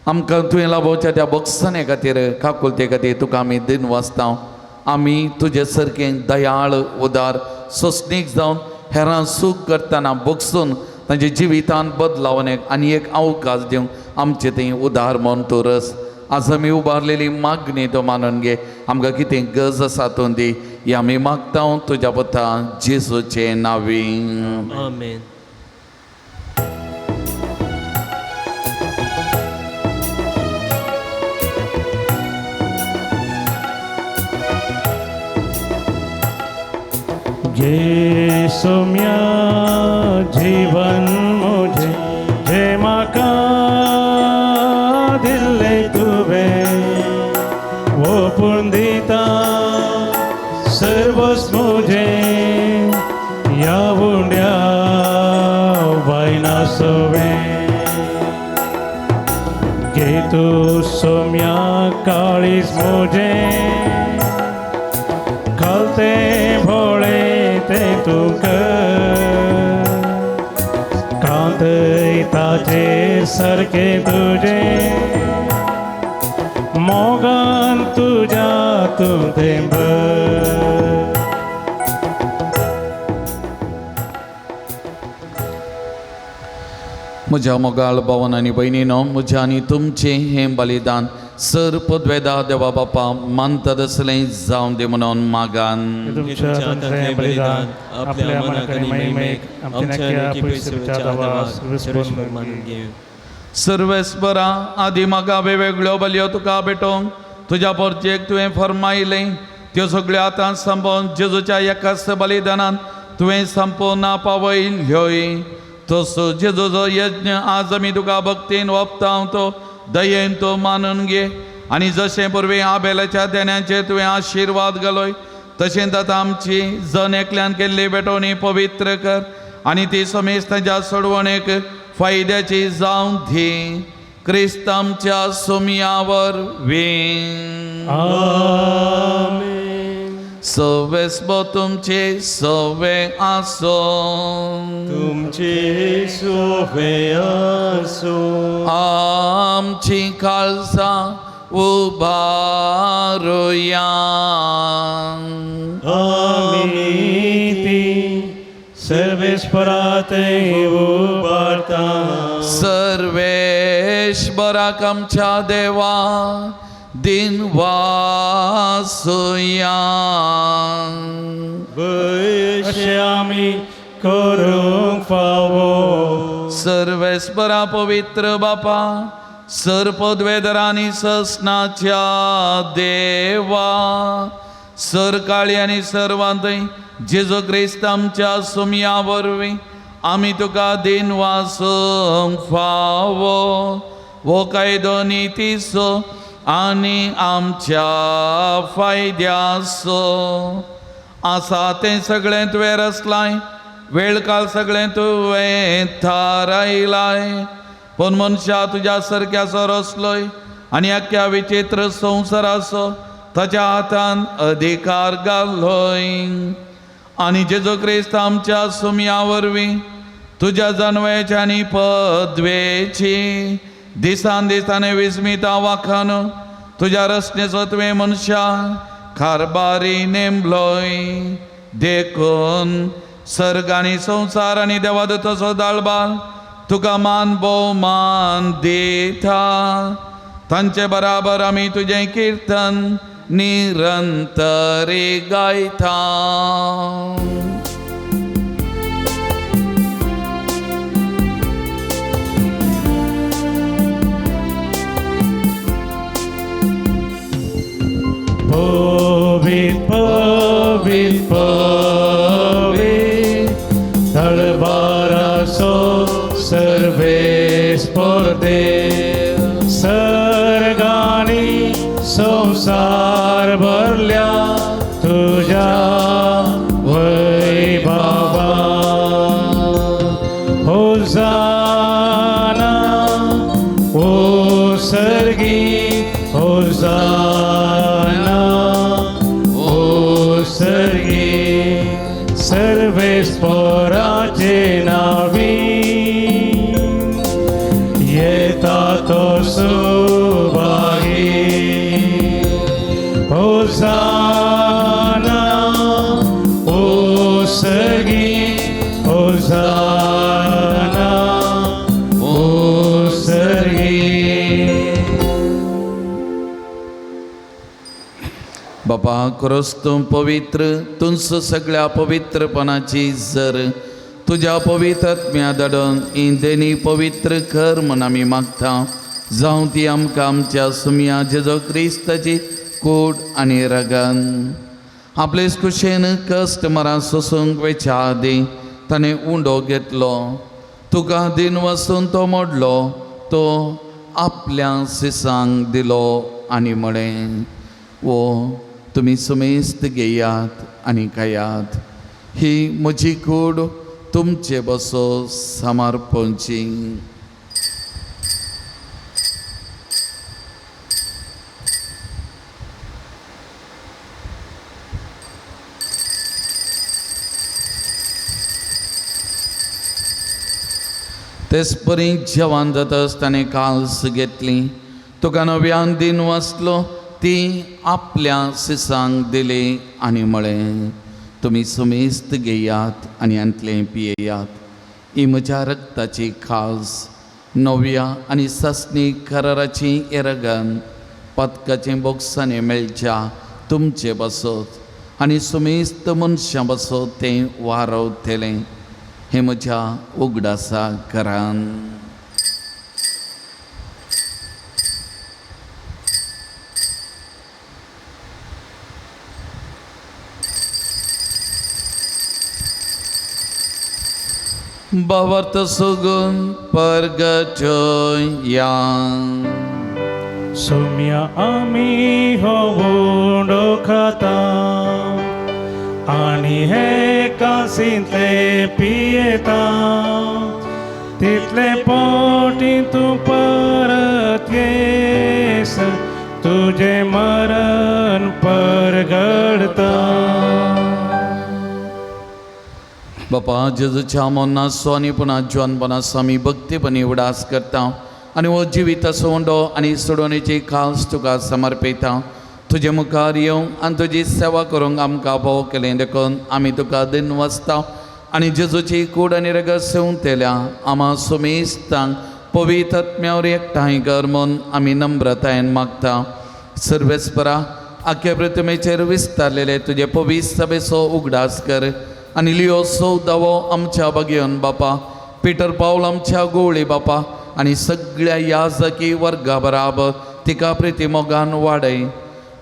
आमकां तुवें लाभोवच्या त्या बक्षणे खातीर काकुलते खातीर तुका आमी दिनवासता. आमी तुजे सारकें दयाळ उदार सोंसणीक जावन हेरां सूख करतना बगसून तांच्या जिवितांत बदलावन आनी एक अवकाश दिवंक आमचें थंय उदार म्हूण तूं रस. आज आमी उबारलेली मागणी तूं मानून घे. आमकां कितें गरज आसा तूं दी. ही आमी मागता तुज्या पुता जेजूचे नांवी. आमेन. घे सोम्या जीवन मुझे जे म्हाका दिल्लें तुवें ओपून दिता सर्वस्व मुझे ह्या उंड्या वायना सवें घे तूं सोम्या काळीज मुझे खालते भोळे तें तूं कर कांतय ताचेर सारकें तुजें मोगान तुज्या तूं तें भर. म्हज्या मोगाळ भावन आनी भयणीनो, म्हज्या आनी तुमचें हें बलिदान सर पदवेदा देवा बापा मानता तसलें जावं दी म्हणून मागान. तुमच्या हातांतलें बलिदान आपल्या मनाक आनी महिमेक आमच्या पयसुच्या सर्वेस्पर मानून घेवं. सर्वेस्परा आदी म्हाका वेगवेगळ्यो बलयो तुका भेटोवंक तुज्या पोरचेक तुवें फर्मायलें त्यो सगळ्यो आतां संपोवन जेजूच्या एकाच बलिदानान तुवें संपोवन ना पावयल्योय. तसो जेजूचो यज्ञ आज आमी तुका भक्तीन ओंपता तो दयेन तो मानून घे आनी जशें पूर्वी आबेलाच्या देण्याचेर तुवें आशिर्वाद घालोय तशेंच आतां आमची जण एकल्यान केल्ली भेटवणी पवित्र कर आनी ती समेस्तांच्या सोडवणेक फायद्याची जावं दी. क्रिस्त आमच्या सोमया वरवीं. आमेन. सवेस्बो तुमचे सवे आसो, तुमचे सोवे आसो. आमची काळजां उबारुया. आमी ती सर्वेस्परात उबारता. सर्वेश्वराक आमच्या देवा दिन वासुया. अशें आमी करूंक फावो. सर्वेस्परा पवित्र बापा सर पदवेदरांनी ससनाच्या देवा सर काळी आनी सर्वांतय जेजू क्रिस्त आमच्या सुमया वरवीं आमी तुका दिन वासूंक फावो. हो कायदो नितीचो आनी आमच्या फायद्याचो आसा तें सगळें तुवें रचलाय, वेळ काल सगळें तुवें थारायलाय. पूण मनशा तुज्या सारक्याचो रचलोय आनी अख्ख्या विचित्र संवसाराचो ताच्या हातान अधिकार घालोय. आनी जेजू क्रिस्त आमच्या सुमया वरवीं तुज्या जानव्याची आनी पदवेची दिसान दिसांनी विस्मिता वाखान तुज्या रचनेचो तुवें मनशा कारबारी नेमलोय. देखून सर्ग आनी संवसार आनी देवादूताचो दाळबाल तुका मान भोवमान दिता. तांचे बराबर आमी तुजें किर्तन निरंतरी गायता. पवित पवित पवित दळबाराचो सर्वेस्पर देव सर्गानी संवसार भरल्या तुज्या वैभवा. होजाना ओ सर्गी, होजाना ओ सर्गी, सर्वेस्पराचे नावी येता तो सुभागी. होजाना ओ सर्गी, होजाना ओ सर्गी. बापा क्रोस तूं पवित्र, तुंच सगळ्या पवित्रपणाची जर तुज्या पवित्र आत्म्या धाडून इंदेनी पवित्र कर म्हूण आमी मागता. जावं ती आमकां आमच्या सुमया जेजो क्रिस्ताची कूड आनी रगन आपले कुशेन कश्ट मरां सोसूंक वेच्या आदीं ताणें उंडो घेतलो, तुका दिन वचून तो मोडलो, तो आपल्या सिसांक दिलो आनी म्हळें, वो तुमी सुमेस्त घेयात आनी खायात, ही म्हजी कूड तुमचे बसो समर्पणची. तेच परी जेवण जाताच ताणें काल्स घेतली, तुका नव्यान दिन वाचलो, ती आपल्या सिसांक दिली आनी म्हळें, तुमी सुमेस्त घेयात आनी हांतलें पियेयात, ही म्हज्या रक्ताची खास नव्या आनी सासणी कराराची येरगन पदकाचें बोक्सांनी मेळच्या तुमचे बसत आनी सुमेस्त मनशां बसत तें वारवतलें, हें म्हज्या उगडासा करान. भावार्थ सुगून परगटया. सोम्या आमी हो उंडो खाता आनी हे कासींतले पियेता, तितले पोटी तूं परत येस, तुजें मरण परगडता. बापा जेजूच्या मरणाचो आनी पुना जिवनपणाचो आमी भक्तीपणी उडास करता आनी हो जिविताचो उंडो आनी सोडवणेची खास तुका समर्पिता. तुजे मुखार येवंक आनी तुजी सेवा करूंक आमकां भोव केलें देखून आमी तुका दिन वचता आनी जेजूची कूड आनी रगत सेवंतल्या आमा सुमेस्तांक पवित्र आत्म्यावर एकठांय कर म्हूण आमी नम्रतायेन मागता. सर्वेस्परा आख्या प्रतिमेचेर विस्तारलेले तुजे पवित्र सभेचो उगडास कर आनी लियो सौदावो आमच्या बागेवन बापा, पिटर पावल आमच्या गोवळी बापा आनी सगळ्या याजकी वर्गा बराबर तिका प्रिती मोगान वाडय.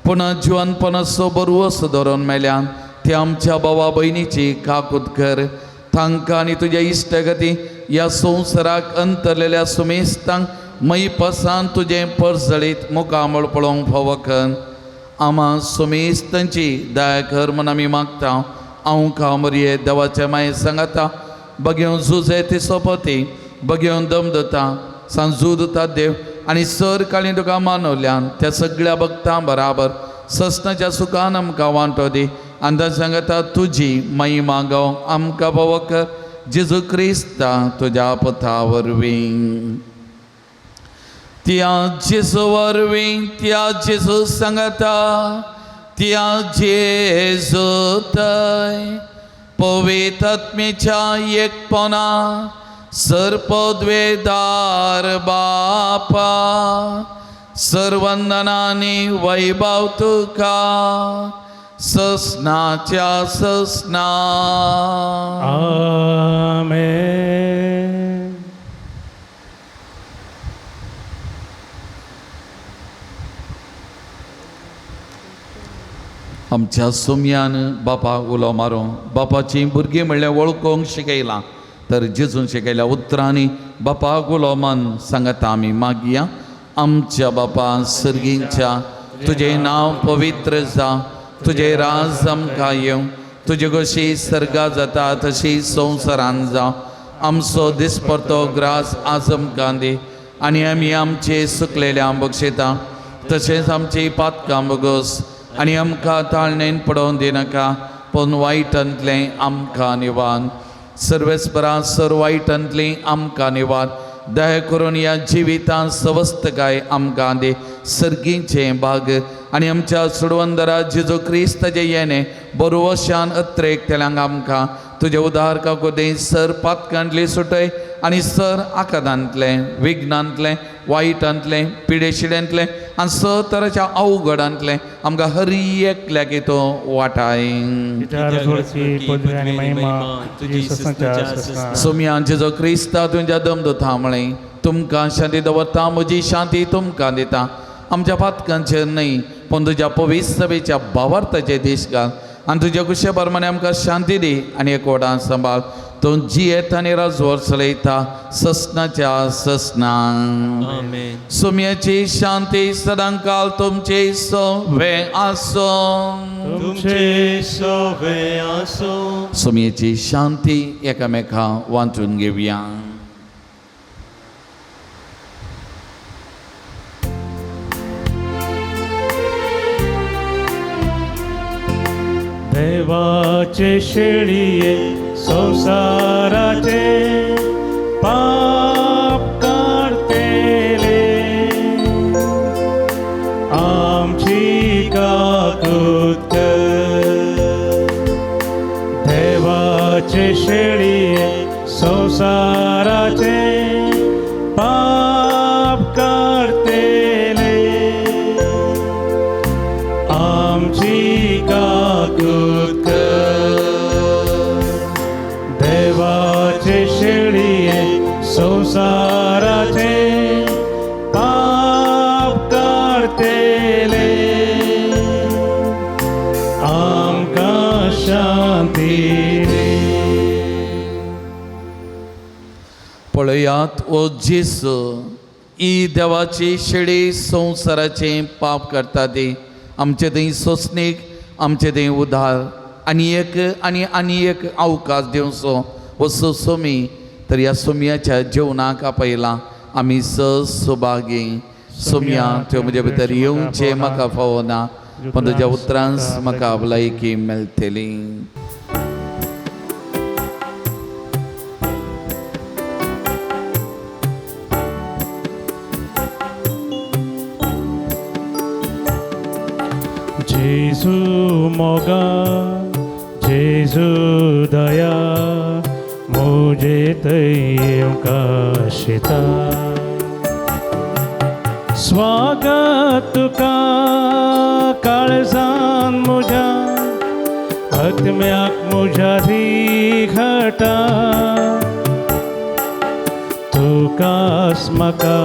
पुणा जिवनपणाचो बरवस धरून मेल्यान ते आमच्या भावा भयणीची काकूत कर. तांकां आनी तुज्या इश्टगती ह्या संवसाराक अंतरलेल्या सुमेस्तांक मैपसान तुजें परजळीत मुखामळ पळोवंक फावो कर. आमा सुमेस्तांची दया कर म्हूण आमी मागता. हांव कामरये देवाच्या माये सांगाता बगेवन झुजे ती सोपती बगेवन दम दता सांजू दिता देव आनी सर काळी तुका मानवल्यान त्या सगळ्या भक्तां बराबर ससनाच्या सुखान आमकां वांटो दी. आनी सांगता तुजी महिमा गांव आमकां फावो कर जेजू क्रिस्ता तुज्या पथा वरवीं. त्या जेजू वरवीं, त्या जेजू सांगता, त्या जेजू थंय पवित्र आत्म्याच्या एकपणा सर्पद्वेदार बापा सर्वंदनानी वैभव तुका ससनाच्या ससना. आमेन. आमच्या सोम्यान बापा उलो मारूं बापाचीं भुरगीं म्हणल्यार वळखूंक शिकयलां तर जेजून शिकयल्या उतरांनी बापाक उलो मान सांगता आमी मागया. आमच्या बापा सर्गींच्या तुजें नांव पवित्र जावं, तुजें राज आमकां येवं, तुजे कशी सर्गा जाता तशी संवसारान जावं. आमचो दिसपडतो ग्रास आज आमकां दी आनी आमी आमचे सुकलेल्या बक्षिता तशेंच आमची पातकां बगोस आनी आमकां ताळणेन पडोवन दिनाका पूण वायटांतलें आमकां निवान. सर्वेस्परा सर वायटांतलीं आमकां निवार. दया करून ह्या जिवितांत सवस्तकाय आमकां दी. सर्गीचें भाग आनी आमच्या सुडवंदरा जेजू क्रिस्ताचें येणें बरोवशान अत्रेक तेल्यांक आमकां तुजें उदार काकुदी सर पातकांतली सुटय आनी सर आकादांतलें विघ्नांतलें वायटांतलें पिडेशिड्यांतलें आनी स तराच्या अवघडांतलें आमकां हर एकल्याक तो वाटाय. सोम्या जेजो क्रिस्ता तुमच्या दमदता म्हळें तुमकां शांती दवरता म्हजी शांती तुमकां दिता. आमच्या पातकांचेर न्हय पूण तुज्या पवित्र सभेच्या भावार्थाचे देश घाल आनी तुज्या कुशे प्रमाणे आमकां शांती दी आनी एकवटान सांबाळ. तूं जियेत आनी राजवर चलयता ससनाच्या ससना. आमेन. सुम्याची शांती सदांकाल तुमचे सवे आसो. तुमचे सोवे आसो. सुम्याची शांती एकामेका वांटून घेवया. देवाचे शेळये संवसाराचे पाप काडतेले आमची काकूत कर. देवाचे शेळये संवसाराचे पाप काडतेले आमची काकूत कर. देवाचे शेळये संवसाराचे पाप काडतेले आमकां शांती दी. पळयात ओ जेजू, ही देवाची शेळी संवसाराचे पाप करता ती आमचे थंय सोंसणीक, आमचे थंय उदार आनी एक आनी आनी एक अवकाश दिवचो वचो सोमी. तर ह्या सोमयाच्या जेवणाक आपयला आमी सभागी. सोमया, त्यो म्हजे भितर येवचें म्हाका फावना, पण तुज्या उतरांस म्हाका भलायकी मेळटली. जेजू मोगा, जेजू दया, मुझे तय काशिता. स्वागत तुका काळजान मुझ्या, आत्म्याक मुझ्या घटा. तुकास म्हाका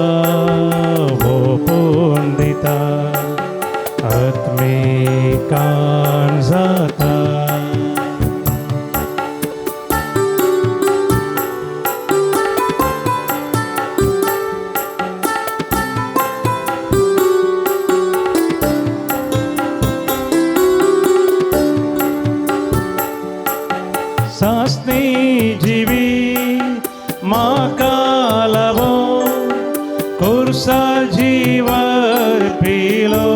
ओपून दिता, आत्मिकान जाता. सासनी जिवी म्हाका लाभो, कुर्सा जीवर पिलो.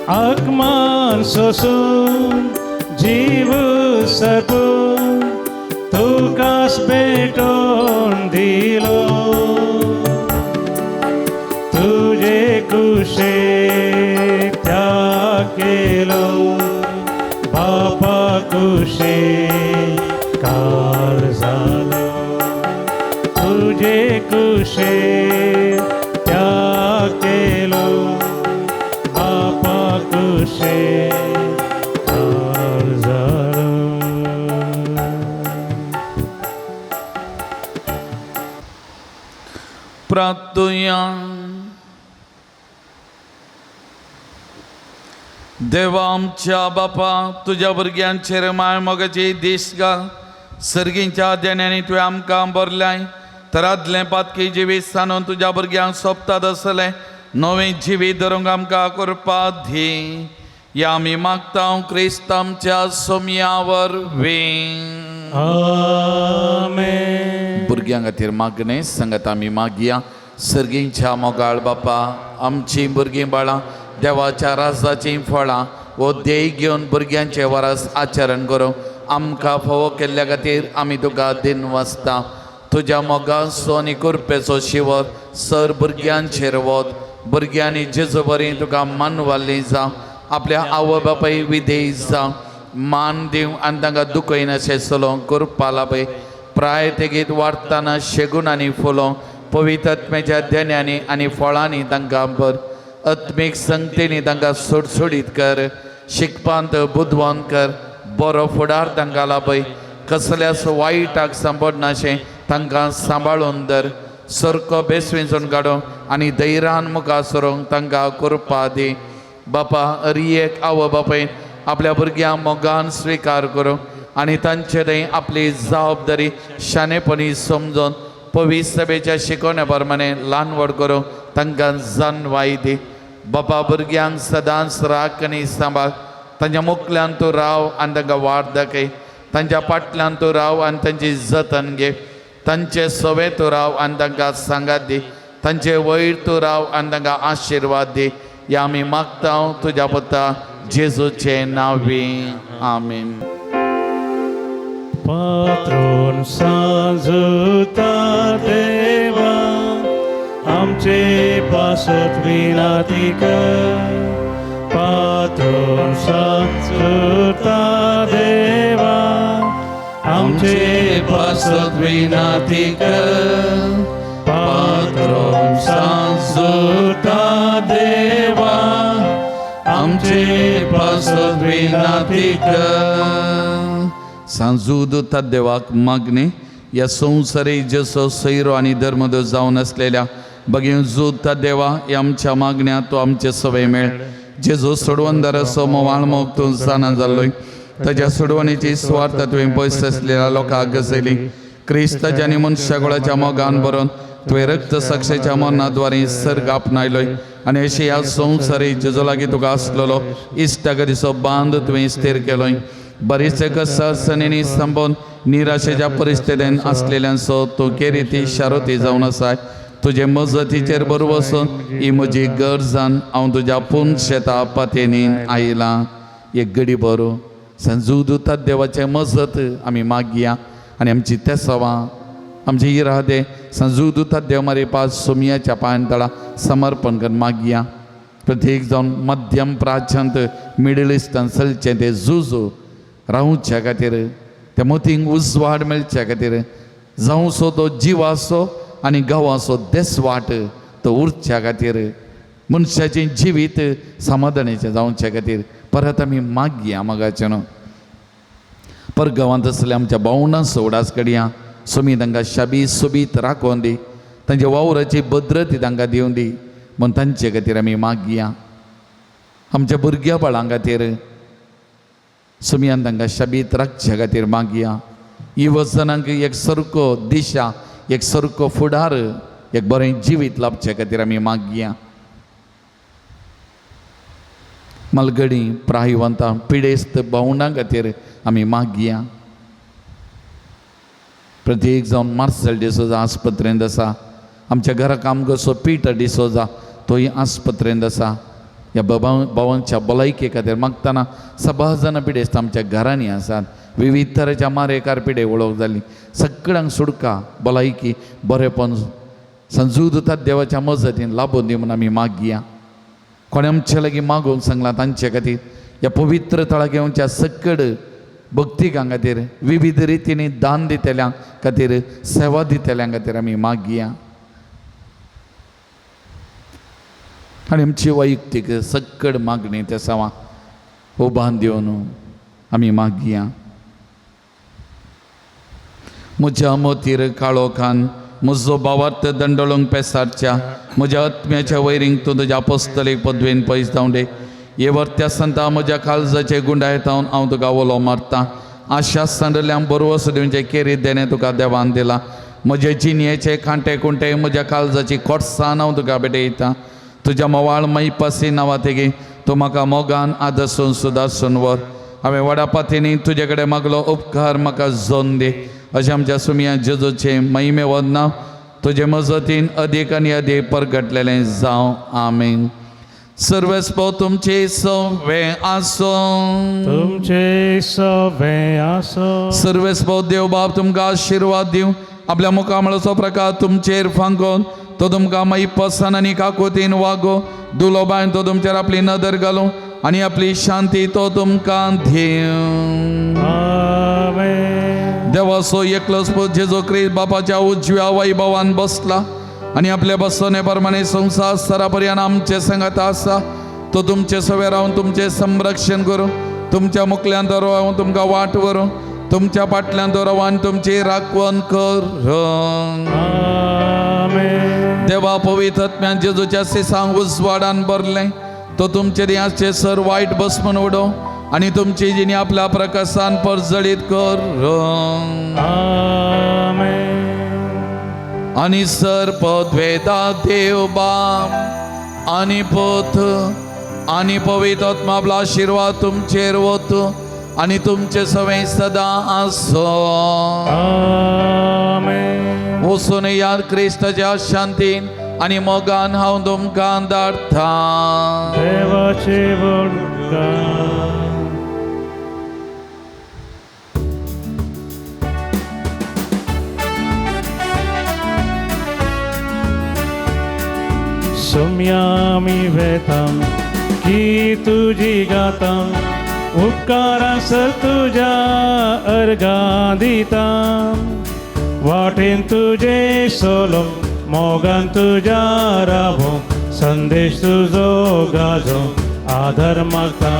आकमान सोसून जीव सरपून तुकास भेटोवन दिलो. तुजे कुशे त्याग केलो, बापा कुशे काल जालो. तुजे कुशे त्याग केलो, बापा कुशे काल जालो. प्रार्थुया. देवा आमच्या बापा, तुज्या भुरग्यांचेर माय मोगाची दीस घाल. सर्गींच्या देण्यांनी तुवें आमकां भरल्याय, तर आदलें पातकी जिवीत सांडून तुज्या भुरग्यांक सोंपतात आसलें नवें जिवीत धरूंक आमकां करपा दी. या आमी मागता क्रिस्त आमच्या सोमया वरवीं. आमेन. भुरग्यां खातीर मागणें सांगत आमी मागया. सर्गींच्या मोगाळ बापा, आमचीं भुरगीं बाळां देवाच्या राजाचीं फळां वो ध्येय घेवन भुरग्यांचे वरास आचरण करूंक आमकां फावो केल्ल्या खातीर आमी तुका दिन वाचता. तुज्या मोगाचो आनी कृपेचो शिवर सर भुरग्यांचेर वत. भुरग्यांनी जेजू बरी तुका मानवाली जावं, आपल्या आवय बापाय विधेय जावं, मान दिवं आनी तांकां दुखयनाशें चलोवंक कृपा लाभय. प्राय तेगीत वाडटना शेगूण आनी फुलोवंक पवित्र आत्म्याच्या देण्यांनी आनी फळांनी तांकां भर. आत्मीक संगतेनी तांकां सुडसुडीत कर, शिकपांत बुदवंत कर, बरो फुडार तांकां लाभय. कसल्याच वायटाक सांपडनाशें तांकां सांबाळून धर. सारको बेसविंचून काडूंक आनी धैर्यान मुखार सरूंक तांकां कृपा दी. बापा, हर एक आवय बापायन आपल्या भुरग्यांक मोगान स्विकार करूंक आनी तांचे थंय आपली जबाबदारी शाणेपणी समजून पवित्र सभेच्या शिकवण्या प्रमाणे ल्हान व्हड करूंक तांकां जानवाय दी. बापा भुरग्यांक सदांच राख आनी सांबाळ. तांच्या मुखल्यान तूं राव आनी तांकां वाट दाखय. तांच्या फाटल्यान तूं राव आनी तांची जतन घे. तांचे सवे तूं राव आनी तांकां सांगात दी. तांचे वयर तूं राव आनी तांकां आशिर्वाद दी. ह्या आमी मागता तुज्या पुता जेजूचे नांवी, आमीन. पात्रोन सांजुता देवा आमचे पासत विनाती कर. पात्रोन सांजुता देवा आमचे पासत विनाती कर. पात्रोन सांजुता देवा आमचे पासत विनाती कर. सांजूद देवाक मागणे ह्या संवसारी जसो सैरो आनी धर्मदोश जावन आसलेल्या बगीन जूद देवा ह्या आमच्या मागण्या तो आमचे सवय मेळ. जेजो सोडवणदाराचो मोवाळ मोग तूं जाणा जाल्लोय. ताज्या सोडवणेची सुवार्थ तुवें पयस आसलेल्या लोकांक गजयली. क्रिस्ताच्या आनी मनशागोळाच्या मोगान बरोवन तुवें रक्त साक्षेच्या मरणाद्वारे सर्ग आपणायलोय आनी अशें ह्या संवसारी जेजो लागीं तुका आसलेलो इश्टागतीचो बांद तुवें स्थीर केलोय. बरेचसे कसनी संबोवन निराशेच्या परिस्थितीन आसलेल्यांचो तूं केरिती शारोती जावन आसाय. तुजे मजतीचेर बरोबर वचून ही म्हजी गरजान हांव तुज्या पूर्ण शेता पातेनीन आयलां. एक गडी बरो संजू दुतात देवाचें मजत आमी मागया आनी आमची तेसवां आमची इरादे संजू दुतात देव मारे पास सोमयाच्या पांयान तळा समर्पण करून मागया. प्रत्येक जावन मध्यम प्राच्यांत मिडल इस्टान चलचें तें झुजू रावच्या खातीर, त्या मोतींक उजवाड मेळच्या खातीर, जावंसो तो जिवाचो आनी गांवाचो देसवाट तो उरच्या खातीर, मनशाचें जिवीत समाधानाचें जावच्या खातीर परत आमी मागया मागाचें न्हू. परगांवांत आसल्या आमच्या भावणांचो उडास कडया सोमी तांकां शाबी सोबीत राखोवन दी. तांच्या वावराची भद्रती तांकां दिवन दी म्हूण तांचे खातीर आमी मागया. आमच्या भुरग्या बाळां खातीर सुमयान तांकां शाबीत राखच्या खातीर मागया. युवजनांक एक सारको दिशा, एक सारको फुडार, एक बरें जिवीत लाभचे खातीर आमी मागया. मालगडी प्रायवंतां पिडेस्त भावणां खातीर आमी मागया. प्रत्येक जावन मार्सेल डिसोजा आस्पत्रेंत आसा. आमच्या घरा काम करचो पिटर डिसोजा तोय आस्पत्रेंत आसा. ह्या बाबांच्या भलायके खातीर मागतना सभा जाणां पिडेस्त आमच्या घरांनी आसात. विविध तरेच्या मारेकार पिडे वळख जाली. सगळ्यांक सुडका भलायकी बरेपण संजू दुतात देवाच्या मजतीन लाबून दी म्हूण आमी मागया. कोणें आमचे लागीं मागूंक सांगलां तांचे खातीर ह्या पवित्र थळाक येवच्या सकड भक्तिकां खातीर विविध रितींनी दान दितल्यां खातीर सेवा दितल्यां खातीर आमी मागया. आनी आमची वैयक्तीक सकड मागणी त्या सवा उबान दिवन आमी मागया. म्हज्या मोतीर काळोखान म्हजो भावार्थ दंडळूंक पेसारच्या म्हज्या आत्म्याच्या वैरींक तूं तुज्या पोस्तलीक पदवेन पयस धांवडे. हे वर्त्या संता म्हज्या काळजाचे गुंडायतावन हांव तुका उलो मारता. आशा सांडल्यां बरवस दिवचें केरीत देणें तुका देवान दिलां. म्हजे जिणयेचे कांटे कुंटे म्हज्या काळजाची कोटसान हांव तुका भेटयता. तुज्या मोवाळ मैपासी नांवा तेगी तूं म्हाका मोगान आदर्सून सुदारसून व्हर. हांवें व्हडा पातींनी तुजे कडेन मागलो उपकार म्हाका जोन दी. अशें आमच्या सुमया जेजूचें महिमे वदना तुजे मजतीन अदीक आनी अदीक परगटलेलें जावं. आमीन. सर्वेस्पो तुमचे सवे आसूं. तुमचे सवे आसो. सर्वेस्पो देव बाप तुमकां आशिर्वाद दिवं. आपल्या मुखामळाचो प्रकार तुमचेर फांकोवन तो तुमकां माई पसान आनी काकोतीन वागो. दुलोबायन तो तुमचेर आपली नदर घालूं आनी आपली शांती तो तुमकां दिवं. आमेन. देवाचो एकलोच पूत जेजू क्रिस्त बापाच्या उजव्या वैभवान बसला आनी आपल्या बसवणे प्रमाणे संवसार सरापर्यान आमचे संगत आसा. तो तुमचे सवे रावन तुमचें संरक्षण करूं. तुमच्या मुखल्यान तो रावन तुमकां वाट व्हरूं. तुमच्या फाटल्यान तो रावन तुमची राखवण करूं. आमेन. देवा पवित्र आत्म्यान जेजूच्या सिसांक उजवाडान भरलें. तो तुमचे देहाचे सर वायट बसमन उडोवं. आनी तुमची जिणी आपल्या प्रकाशान परजळीत कर. आमेन. आनी सर पदवेदा देव बाप आनी पोत आनी पवित्र आत्मा आपलो आशिर्वाद तुमचेर वत आनी तुमचे सवें सदां आसो. आमेन. वचून याद क्रिस्ताच्या शांतीन आनी मोगान हांव तुमकां धाडटा. देवाचे उपकार. सोम्यामी वेतां की तुजी गातां उपकारां सर तुज्या अर्गां दिता वाटेन तुजे सोलो मोगान तुज्या रावो संदेश तुजो गाजो आदर मागता.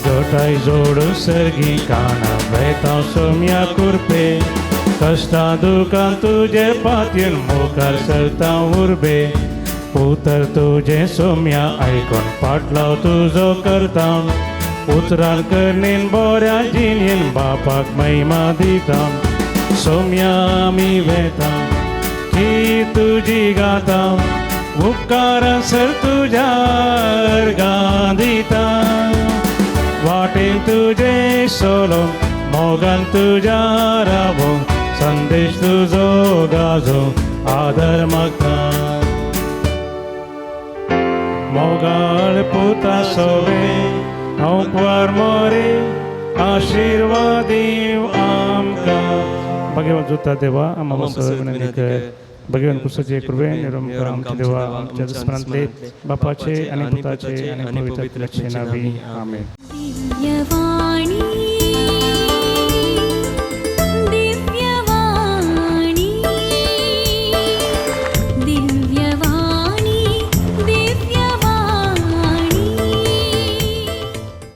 गटाय जोडू सर्गी काना वेता सोम्या कुरपे कश्टां दुकान तुजे पातयेन मुखार सरता उर्बे उतर तुजें सोम्या आयकून पाटलाव तुजो करता उतरान करणेन बऱ्या जिणेन बापाक महिमा दिता. सोम्या आमी वेता की तुजी गाता उपकारां सर तुज्या अर्गां दिता वाटेन तुजे सोलो मोगान तुज्या रावो संदेश तुजो गाजो आदर मागता. मोगाळ पुता सोवे हांव कुवार मोरे आशिर्वाद दीव आमकां. भगवान जुता देवा आम्हा विनंती कर. भगवान कुसाचे कृपे निरंतर आमच्या देवा आमच्या दुस्मनांतले बापाचे आणि पुताचे आणि पवित्र आत्म्याचे नावे. आमेन. दिव्यवाणी.